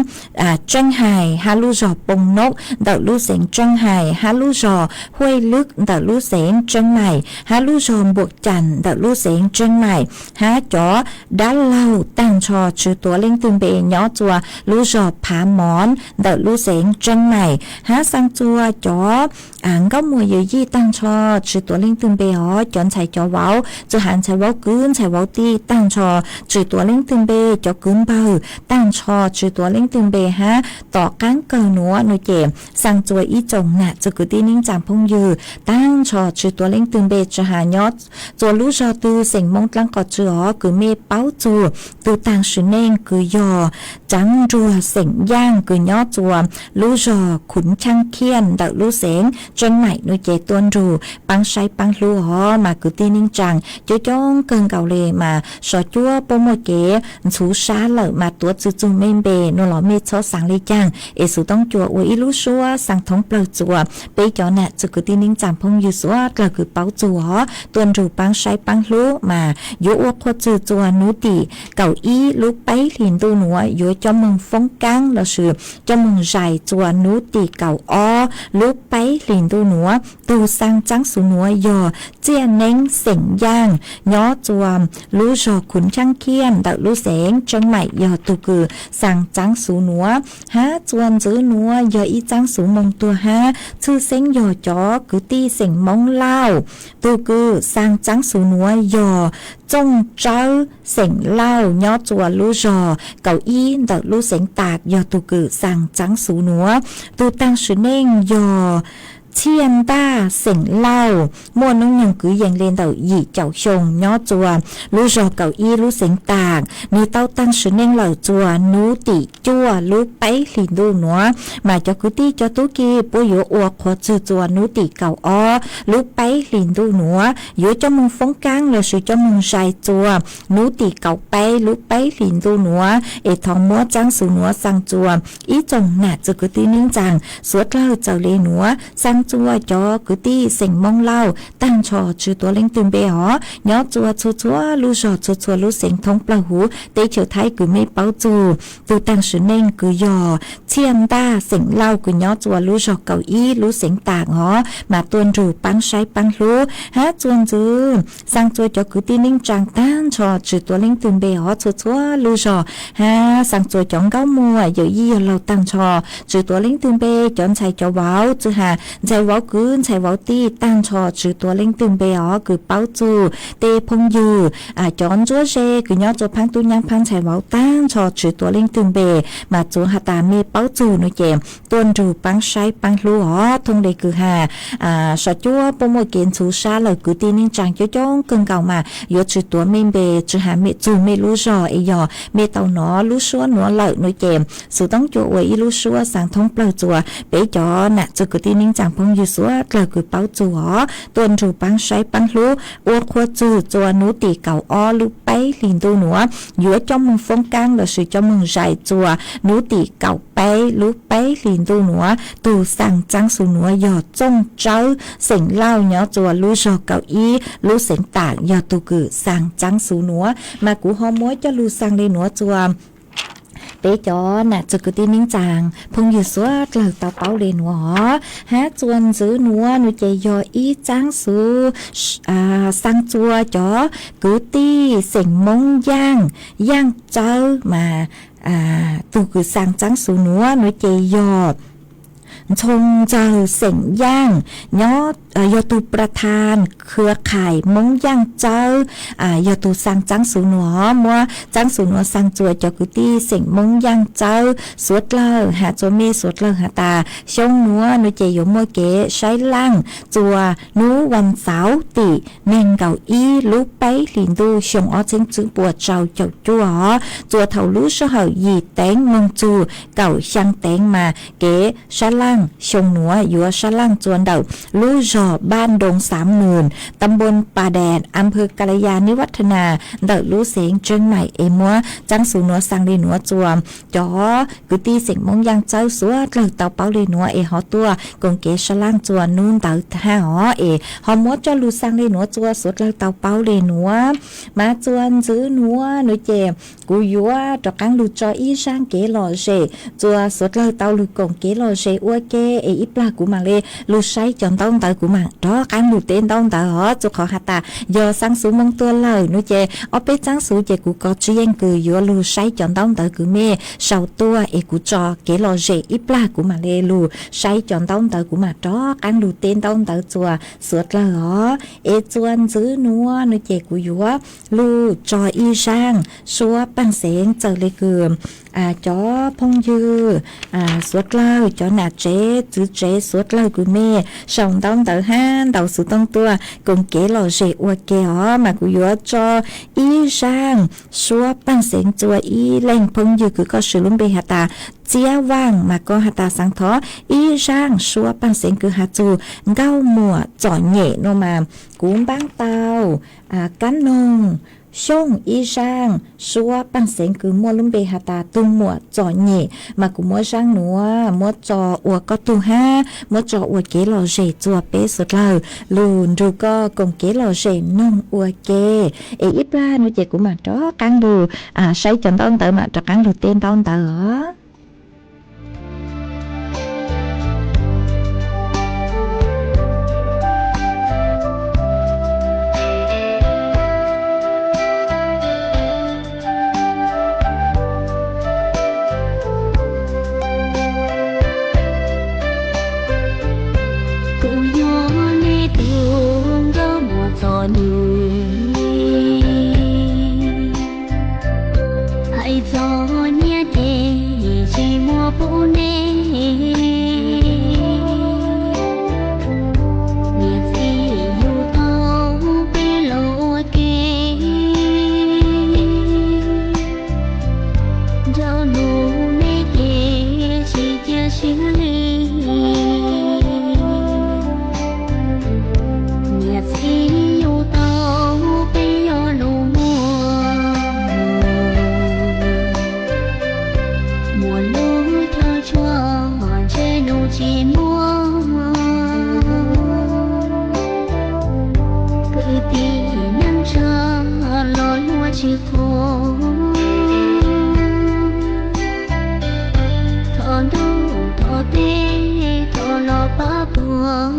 Tseeb Hais, hab lub zog Poo Nob ntawm lub xeev Tseeb Hais, hab lub zog Huaj Lwb ntawm lub xeev Tseeb Maim, hab lub zog Npuam Caam ntawm lub xeev Tseeb Maim, hab cov dab laug taag nrho tsi tuav leej twg npe nyob txua lub zog Phav Moov ntawm lub xeev Tseeb Maim, hab xaa txua cov nkauj muam yawm yij taag nrho tsi tuav leej twg npe os, cov ntxhais cov vauv, txug has ntxhais vauv kwv ntxhais vauv tij taag nrho tsi tuav leej twg npe, cov kwv npawg taag nrho tsi tuav leej twg npe hab tom qaab kawg nuav no ces xaa txua ib tsoom nam txug kwv tij neej tsaa phooj ywg taag nrho tsi tuav leej twg npe, tsi has nyob txua lub zog twg xeem Moob dlaab qos tsw os, kws mej paub txug tug taag sim neej kws yog Tsaav Nruag xeem Yaaj kws nyob txua lub zog Khuv Tshaab Khiaj ntawm lub xeev Tseeb Maim no ces tuaj nrug paab saib paab hlub os. Mas kwv tij neej tsaa coob coob kawg nkaus le mas sov cuab puab muaj kev ntxhuv sab lawm mas tuav tsi txug mej npe nuav los mej txhob xaa le caag, es Xov Toob Cua ua ib lub suab xaa thoob plawg txua peb cov nam txug kwv tij neej tsaa phooj ywg suav dlawg kws paub txug os, tuaj nrug paab saib paab hlub mas yuav ua qhuav txwg txua nuv tim kaum ib lub peb hlis ntuj nuav, yuav coj moog foob kaab lossis coj moog zais txua nuv tim kaum ob lub peb hlis ntuj nuav. Tug xaa tsaab xuv nuav yog Txiaj Neeb xeem Yaaj, nyob txua lub zog Khuv Tshaab Khiaj ntawm lub xeev Tseeb Maim yog tug kws xaa tsaab xuv nuav. Hab txua ntxiv nuav yog ib tsaab xuv moo tuag hab txhwj xeeb yog cov kwv tij xeem Moob Lauj. Tug kws xaa tsaab xuv nuav yog Txooj Tsawb xeem Lauj, nyob txua lub zog kaum ib ntawm lub xeev Taam yog tug kws xaa tsaab xuv nuav. Tug taag sim neej yog Txhiaj Ntaj xeem Lauj, muaj nub nyoog kwv yees le ntawm yim caum xyoo, nyob txua lub zog kaum ib lub xeev Taam. Nwg tau taag sim neej lawm txua nuv tim cuaj lub peb hlis ntuj nuav. Mas cov kwv tij cov tub ki puab yuav ua qhuav txwg txua nuv tim kaum ob lub peb hlis ntuj nuav, yuav coj moog foob kaab lossis coj moog zais txua nuv tim kaum peb lub peb hlis ntuj nuav. Es thov muab tsaab xuv nuav xaa txua ib tsoom nam txug kwv tij neej tsaa suav dlawg txawm le nuav, xaa txua cov kwv tij xeem Moob Lauj taag nrho tsi tuav leej twg npe os, nyob txua txhua txhua lub zog txhua txhua lub xeev thoob plawg huv teb chaws Thaib kws mej paub txug. Tug taag sim neej kws yog Txhiaj Ntaj xeem Lauj kws nyob txua lub zog kaum ib lub xeev Taam os, mas tuaj nrug paab saib paab hlub. Hab txua ntxiv xaa txua cov kwv tij neej tsaa taag nrho tsi tuav leej twg npe os, txhua txhua lub zog, hab xaa txua cov nkauj muam yawm yij yawg laug taag nrho tsi tuav leej twg npe, cov ntxhais cov vauv, txwj has ntxhais vauv kwv ntxhais vauv tij taag nrho tsi tuav leej twg npe os, kws paub txug tej phooj ywg, cov ntsuab ze kws nyob txua phaab tub nyaab phaab ntxhais vauv taag nrho tsi tuav leej twg npe, mas txuav has tas mej paub txug no ces tuaj nrug paab saib paab hlub os. Thooj le kws has sov cuab puab muaj kev ntxhuv sab lawm, kwv tij neej tsaa coob coob kawg nkaus mas yuav tsi tuav mej npe, tsi has mej txug mej lub zog, es yog mej tau nov lub suab nuav lawm no ces Xov Toob Cua ua ib lub suab xaa thoob plawg txua peb cov nam txug kwv tij neej tsaa phooj ywg suav dlawg kws paub txug os, tuaj nrug paab saib paab hlub, ua qhuav txwg txua nuv tim kaum ob lub peb hlis ntuj nuav. yuav coj moog foob kaab lossis coj moog zais txuas nub tim kaum peb lub peb hlis ntuj nuav. Tug xaa txaab xu nuav yog Txooj Tsawb xeem Lauj nyob txuas lub zog kaum ib lub xeev Taam yog tug kws xaa txaab xu nuav. Mas kuv ho muab coj lug xaa le nuav txuas peb cov nam txwg kwv tij neej tsaa phooj ywg suav dlawg tau paub le nuav os. Hab txuas ntxiv nuav nuav ces yog ib txaab xu xaa txuas cov kwv tij xeem Moob Yaaj, Yaaj Tsawb mas tug kws xaa txaab xu nuav nuav ces yog Ntxhoo Ntxawg xeem Yaaj nyob, yog tugประธานเครือข่าย Moob Yaaj Tsawb, yog tug xaa txaab xu nuav. Muab txaab xu nuav xaa txuas cov kwv tij xeem Moob Yaaj Tsawb suav dlawg has txuas mej suav dlawg has tas xyoo nuav nuav ces yuav muaj kev saib laaj txuas nub vas xauv tim neeg nkaum ib lub peb hlis ntuj xyoo ob txheeb tswb puas rau caum cuaj os, txuas thaum lub sij hawm yim teev moog txug kaum xyaa teev mas kev saib laaj xyoo nuav yuav saib laaj txuas ntawm lub zog Npaj Ntoo Xaav Mws, ta npoo Pa Daes, a phawv Ka la Ya, Nib Vaj Tha Na ntawm lub xeev Tseeb Maim es muab txaab xu nuav xaa le nuav txuas cov kwv tij xeem Moob Yaaj Tsawb suav dlawg tau paub le nuav es ho tuaj koom kev saib laaj txuas nub ntawd hab os es ho muab coj lug xaa le nuav txuas suav dlawg tau paub le nuav. Mas txuas ntxiv nuav nuav ces kuv yuav rov qaab lug tso ib zaaj kev lom zem txuas suav dlawg tau lug koom kev lom zem ua ke es ib plag kuv mam le lug saib cov ntaub ntawv kuv mam rov qaab lug teb ntaub ntawv os. Txuas qhov has tas yog xaa xu moog tuag lawm nuav ces ob peb txaab xu ces kuv kov tswv yeej kws yuav lug saib cov ntaub ntawv kws mej sau tuaj es kuv tso kev lom zem ib plag kuv mam le lug saib cov ntaub ntawv kuv mam rov qaab lug teb ntaub ntawv txuas suav dlawg os. Es txuas ntxiv nuav nuav ces kuv yuav lug tso ib zaaj suab paaj xeev txawm le kws cov phooj ywg suav dlawg, cov nam tsev txwv tsev suav dlawg kws mej sau ntaub ntawv hab ntaus xov tooj tuaj koom kev lom zem ua ke os mas kuv yuav tso ib zaaj suab paaj xeev txuas ib leeg phooj ywg kws koj swv lub npe has tas Txiab Vaaj mas koj has tas xaav thov ib zaaj suab paaj xeev kws has txug Nkauj Muam Txom Nyem nuav mas kuv npaab tau kab noog Xyooj ib zaaj suab paaj xeev kws muaj lub npe has tas Tug Muam Txom Nyem mas kuv muab zaaj nuav muab tso ua koj tug hab muab tso ua kev lom zem txuas peb suav dlawg lug nrug koj koom kev lom zem noog ua ke. Es ib plag nuav ces kuv mam rov qaab lug saib cov ntaub ntawv mam rov qaab lug teb ntaub ntawv os. Kuv yog nej tug nkauj muam txom nyem, hais txog nyiaj ces tsis muaj pub nej. Niam txiv yug tau peb los ua ke, nraug nus nej ces tsis cia siab li. Niam txiv yug tau peb yog lus muag, muaj lub chaw tshuaj ntshe nus tsis muaj. Kwv tij neej tsa los luag tsis qhuas, thov ntuj thov teb thov los pab puag.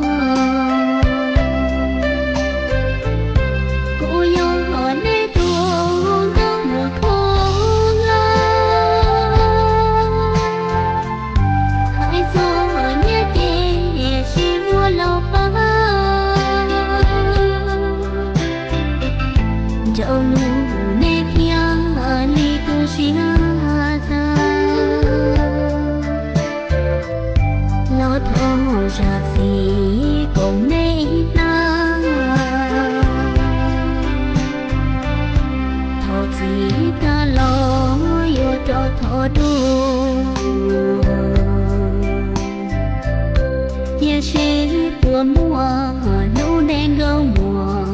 Kuv yog nej tug nkauj muam khuj lawm, hais txog nyiaj ces tsis muaj los pab. Nraug nus nej thiaj li tu siab tag, los thov zam txim koom nej tag. Thov txim tag los yuav rov thov dua, tiam sis puas muaj lub neej nkauj muam,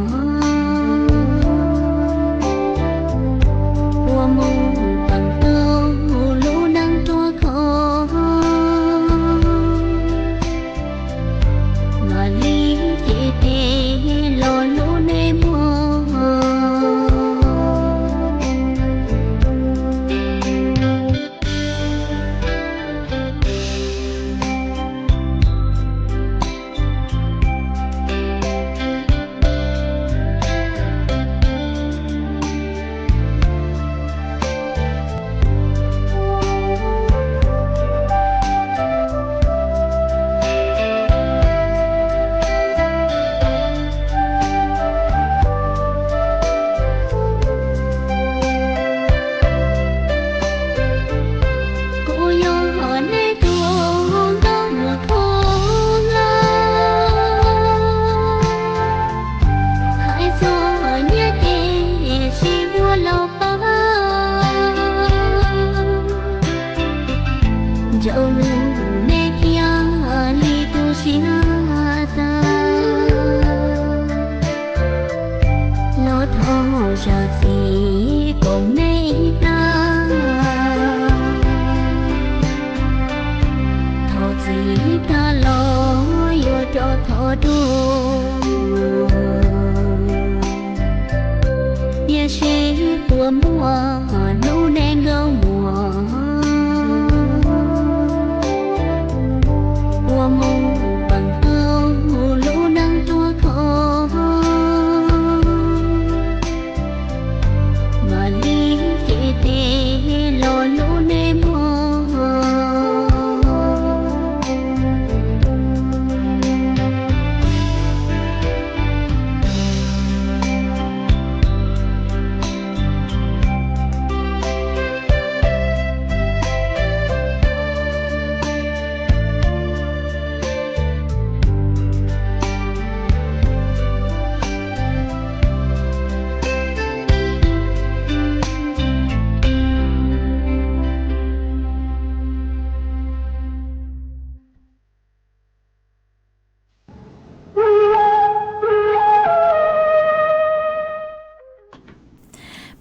Ua lub neej nkauj muag, ua mus peem hauv lub neej ruaj khov, mam li cev tes los lub neej muag.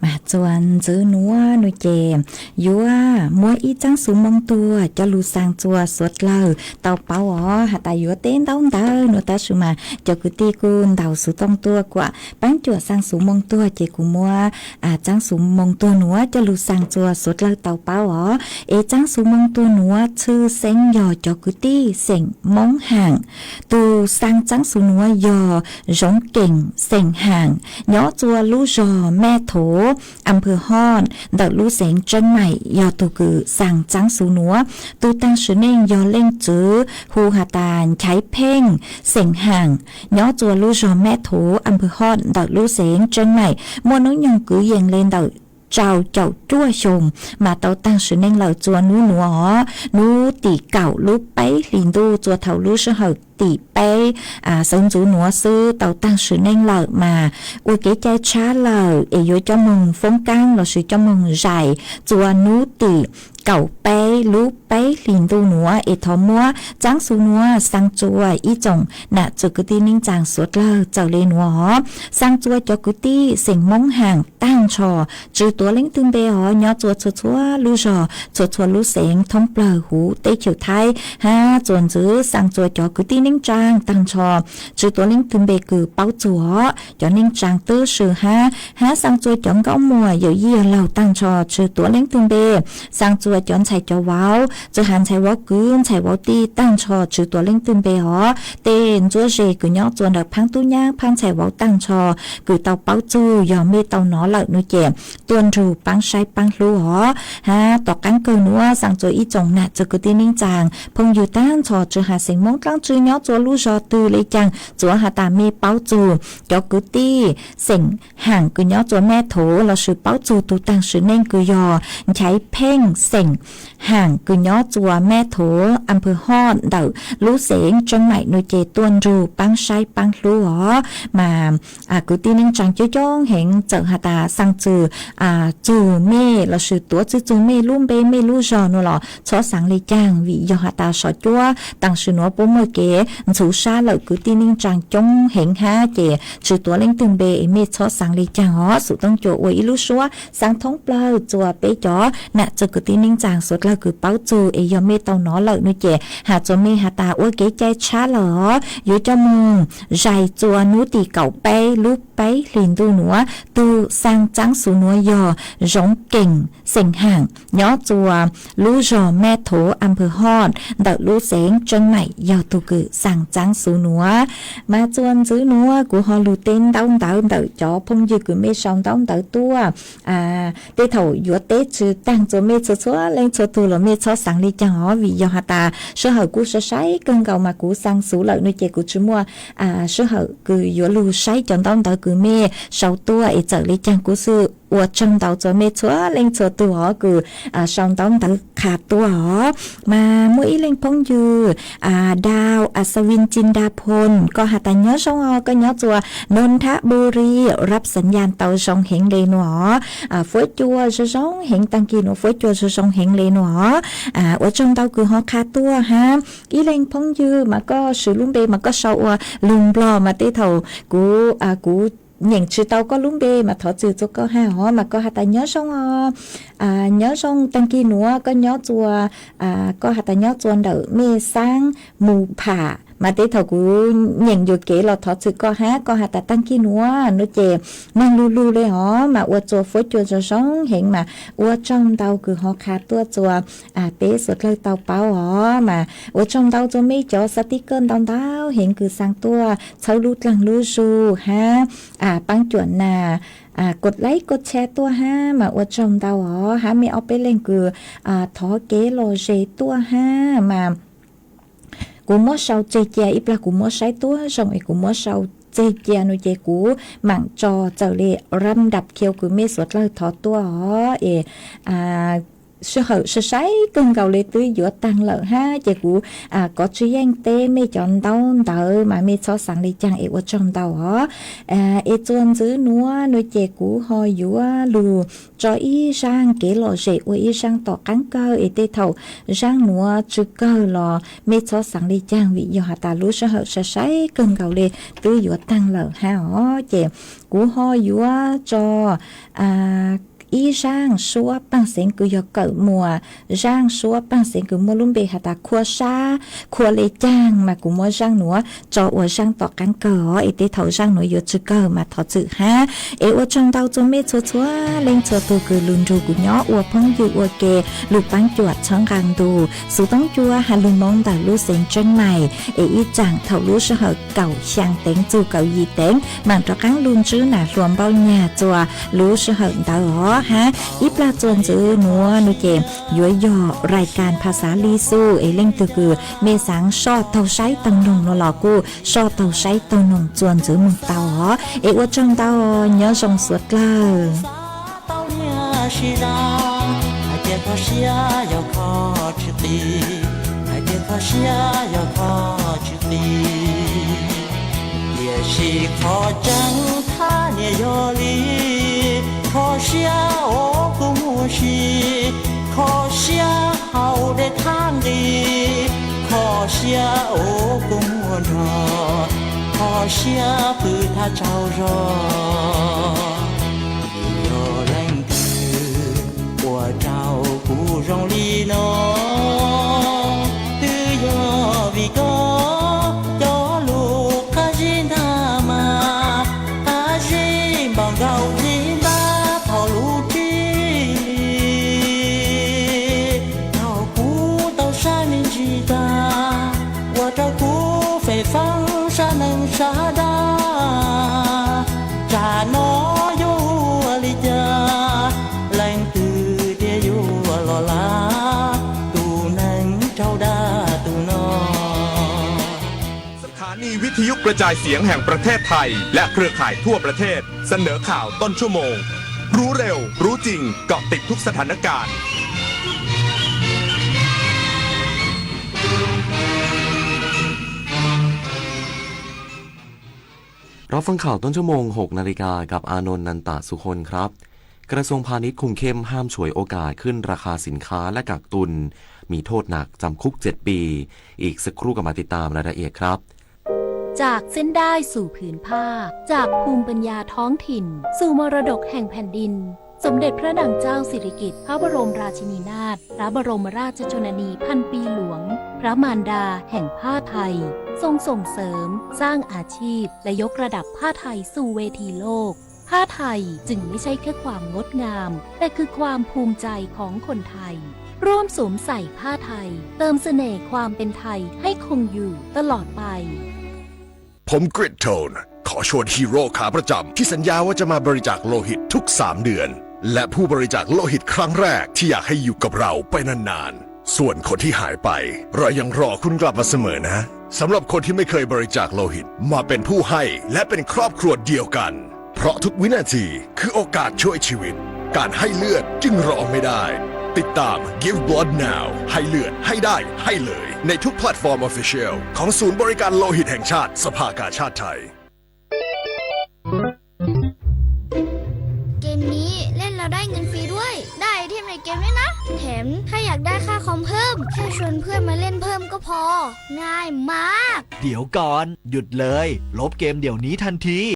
Mas txuas ntxwv nuav nua ces yuav muab ib txaab xuv moo tuag coj lug xaa txua suav dlawg tau paub os. Has tas yuav teb ntaub ntawv nua tab sis mas cov kwv tij kuj ntaus xuv tooj tuaj kuas paab cuam xaa xuv moo tuag ces kuv muab txaab xuv moo tuag nuav coj lug xaa txua suav dlawg tau paub os. Es txaab xuv moo tuag nuav txhwj xeeb yog cov kwv tij xeem Moob Haam. Tug xaa txaab xuv nuav yog Zoov Keem xeem Haam, nyob txua lub zog Mej Thuv, am pwg Hoj, ntawm lub xeev Tseeb Maim yog tug kws xaa txaab xuv nuav. Tug taag sim neej yog leej txwv hu has tas Nchaiv Pheej xeem Haam, nyob txua lub zog Mej Thuv, am pwg Hoj, ntawm lub xeev Tseeb Maim, muaj nub nyoog kwv yees le ntawm rau caum cuaj xyoo mas tau taag sim neej lawm txua nub nuav os. Nub tim kaum lub peb hlis ntuj txua thaum lub sij hawm tim peb sawv ntxuv nuav xwb tau taag sim neej lawm mas ua kev cai tshab lawm es yuav coj moog foob kaab lossis coj moog zais txua nub tim kaum peb lub peb hlis ntuj nuav es thov muab txaab xuv nuav xaa txua ib tsoom nam txwv kwv tij neej tsaa suav dlawg txawm le nuav os. Xaa txua cov kwv tij xeem Moob Haam taag nrho, tsi tuav leej twg npe os, nyob txua txhua txhua lub zog txhua txhua lub xeev thoob plawg huv teb chaws Thaib hab txuas ntxwv xaa txua cov kwv tij neej tsaa taag nrho, tsi tuav leej twg npe kws paub txug os. Cov neej tsaa twb swm hab, hab xaa txua cov nkauj muam yawm yij yawg laug taag nrho tsi tuav leej twg npe. Xaa txua cov ntxhais cov vauv, txhua has ntxhais vauv kwv ntxhais vauv tij taag nrho tsi tuav leej twg npe os. Tej ntsuab ze kws nyob txua ntawm phaab tub nyab phaab ntxhais vauv taag nrho kws tau paub txug yog mej tau nov lawm nua ces tuaj nrug paab saib paab hlub os. Hab tom qaab kawg nuav xaa txua ib tsoom nam txwv kwv tij neej tsaa phooj ywg taag nrho tsi has xeem Moob dlaab tsi nyob txua lub zog twg le caag txuav has tas mej paub txug cov kwv tij xeem Haam kws nyob txua Mej Thuv lossis paub txug tug taag sim neej kws yog Nchaiv Pheej xeem Haam kws nyob txua Mej Thuv, am pwg Hoj, ntawm lub xeev Tseeb Maim nua ces tuaj nrug paab saib paab hlub os. Mas kwv tij neej tsaa coob coob heev txawm has tas xaa txug txug mej lossis tuav txwv txug mej lub npe mej lub zog nua los txhob xaav le caag vim yog has tas sov cuab taag sim nuav puab muaj kev ntxhuv sab lawm kwv tij neej tsaa coob heev hab ces tsi tuav leej twg npe es mej txhob xaav le caag os. Xum Tooj Cua ua ib lub suab xaa thoob plawg txua peb cov nam txwv kwv tij neej tsaa suav dlawg kws paub txug es yog mej tau nov lawm nua ces has txua mej has tas ua kev cai tshab lawm os, yuav coj moog zais txua nub tim kaum peb lub peb hlis ntuj nuav. Tug xaa txaab xuv nuav yog Zoov Keem xeem Haam, nyob txua lub zog Mej Thuv, am pwg Hoj, ntawm lub xeev Tseeb Maim yog tug kws xaa txaab xuv nuav. Mas txua ntxwv nuav kuv ho lug teb ntaub ntawv ntawm cov phooj ywg kws mej sau ntaub ntawv tuaj. Tej thaum yuav teb tsi taag txua mej txhua txhua leej txhua tug los mej txhob xaav le caag os vim yog has tas sij hawm kuj sai sai kawg nkaus mas kuv xaa xuv lawm nua ces kuv tsi muaj sij hawm kws yuav lug saib cov ntaub ntawv kws mej sau tuaj es txawm le caag kuv xwb ua tsaug ntau txua mej txhua leej txhua tug os kws sau ntaub ntawv qha tuaj os. Mas muaj ib leeg phooj ywg Daus Asavin Cin Da Phon, koj has tas nyob zoo os, koj nyob txua Nonthaburi, rab xav nyaj tau zoo heev le nua os. Fuab cua zoo zoo heev, taag kis nuav fuab cua zoo zoo heev le nua os. Ua tsaug ntau kws ho qha tuaj hab. Ib leeg phooj ywg mas koj swv lub npe mas koj sau ua lug Nplog mas tej thaum kuv, kuv nyeem tsi tau koj lub npe mas thov txim txua koj hab os. Mas koj has tas nyob zoo os, nyob zoo, taag kis nuav koj nyob txua, koj has tas nyob txua ntawm Mej Xaab, Mus Pham, Mas tej thaum kuv nyeem yuam kev los thov txim koj hab, koj has tas taag kig nuav nuav ces neeg lug lug le hov mas ua txuas fuab cua zoo zoo heev mas ua tsaug ntau kws ho qha tuaj txuas peb suav dlawg tau paub os. Mas ua tsaug ntau txuas mej cov xav tib kawj ntau ntau heev kws xaa tuaj txhawb lub dlaag lub zug hab paab cuam nas kos laib kos tshare tuaj hab mas ua tsaug ntau os. Hab mej ob peb leeg kws thov kev lom zem tuaj hab mas kuv muab sau tseg cia, ib plag kuv muab saib tuab zoo es kuv muab sau tseg cia nuav ces kuv maam tso txawm le rab dam khiu kws mej suav dlawg thov tuaj os es sij hawm sai sai kawg nkaus le twb yuav taag lawm hab ces kuv kov tsw yeej teb mej cov ntaub ntawv mas mej txhob xaav le caag es ua tsaug ntau os. Es txuas ntxiv nuav nuav ces kuv ho yuav lug tso ib zaaj kev lom zem ua ib zaaj tom qaab kawg es tej thaum zaaj nuav tsw kawg los mej txhob xaav le caag vim yog has tas lub sij hawm sai sai kawg nkaus le twb yuav taag lawm hab os. Ces kuv ho yuav tso ib zaaj suab paaj xeev kws yog kawm muas, zaaj suab paaj xeev kws muaj lub npe has tas khua sab, khua le caag mas kuv muab zaaj nuav tso ua zaaj tom qaab kawg os es tej thaum zaaj nuav yuav tsw kawg mas thov txim hab. Es ua tsaug ntau txuas mej txhua txhua leej txhua tug kws lug nrug kuv nyob ua phooj ywg ua ke lug paab cuam txhawb nqaa ntu xu toob cua has lug moov ntawm lub xeev Tseeb Maim es ib tsaam thaum lub sij hawm kaum xyaa teev txug kaum yim teev maam rov qaab lug ntsib nas hluas npaub nyag txuas lub sij hawm ntawd os hab ib plag txuas ntxiv nuav nuav ces yuav yog rais kas phas xav li xu es leej twg kws mej xaav soj taug saib taug noog nuav los kuj soj taug saib taug noog txuas ntxiv moog tau os es ua tsaug ntau nyob zoo suav dlawg. Tau niaj sib zag, hais tias kho siab yog kho tsis qis, hais tias kho siab yog kho tsis qis. Tiam sis qhov tseeb thab niaj yog li, kho siab os kuv muaj si, kho siab haus dej thab nqi, kho siab os kuv muaj nrog, kho siab pw thab tsaug zog. Yog leej twg ua rau kuv zoo li no, twb yog vim koj cov lus qab zib ntag mas, qab zib npaum nkaus zib ntab thaum lub tsib hlis, thaum kuv tau saib me ntsis tag, ua rau kuv fem fab sab neeg sab dag. Tsam no yuav ua li cas, leej twg thiaj yuav los lav tus neeg raug dag tus no.สถานีวิทยุกระจายเสียงแห่งประเทศไทยและเครือข่ายทั่วประเทศเสนอข่าวต้นชั่วโมง รู้เร็ว รู้จริง เกาะติดทุกสถานการณ์ รับฟังข่าวต้นชั่วโมง หกนาฬิกา กับอานนท์ นันตะสุคนครับ กระทรวงพาณิชย์คุมเข้มห้ามฉวยโอกาสขึ้นราคาสินค้าและกักตุน มีโทษหนัก จำคุก เจ็ด ปี อีกสักครู่กลับมาติดตามรายละเอียดครับ จากเส้นด้ายสู่ผืนผ้า จากภูมิปัญญาท้องถิ่น สู่มรดกแห่งแผ่นดิน สมเด็จพระนางเจ้าสิริกิติ์ พระบรมราชินีนาถ พระบรมราชชนนีพันปีหลวง พระมารดาแห่งผ้าไทย ทรงส่งเสริม สร้างอาชีพ และยกระดับผ้าไทยสู่เวทีโลก ผ้าไทยจึงไม่ใช่แค่ความงดงาม แต่คือความภูมิใจของคนไทย ร่วมสวมใส่ผ้าไทย เติมเสน่ห์ความเป็นไทยให้คงอยู่ตลอดไป ผมกริดโทน ขอชวนฮีโร่ขาประจำที่สัญญาว่าจะมาบริจาคโลหิตทุกสามเดือน และผู้บริจาคโลหิตครั้งแรกที่อยากให้อยู่กับเราไปนานๆ ส่วนคนที่หายไป เรายังรอคุณกลับมาเสมอนะ สำหรับคนที่ไม่เคยบริจาคโลหิต มาเป็นผู้ให้และเป็นครอบครัวเดียวกัน เพราะทุกวินาทีคือโอกาสช่วยชีวิต การให้เลือดจึงรอไม่ได้ ติดตาม Give Blood Now ให้เลือดให้ได้ให้เลย ในทุกแพลตฟอร์ม Official ของศูนย์บริการโลหิตแห่งชาติ สภากาชาดไทย เกมนี้เล่นแล้วได้เงินฟรีด้วย ได้ไอเทมในเกมด้วยนะ แถมถ้าอยากได้ค่าคอมเพิ่ม แค่ชวนเพื่อนมาเล่นเพิ่มก็พอ ง่ายมาก เดี๋ยวก่อน หยุดเลย ลบเกมเดี๋ยวนี้ทันที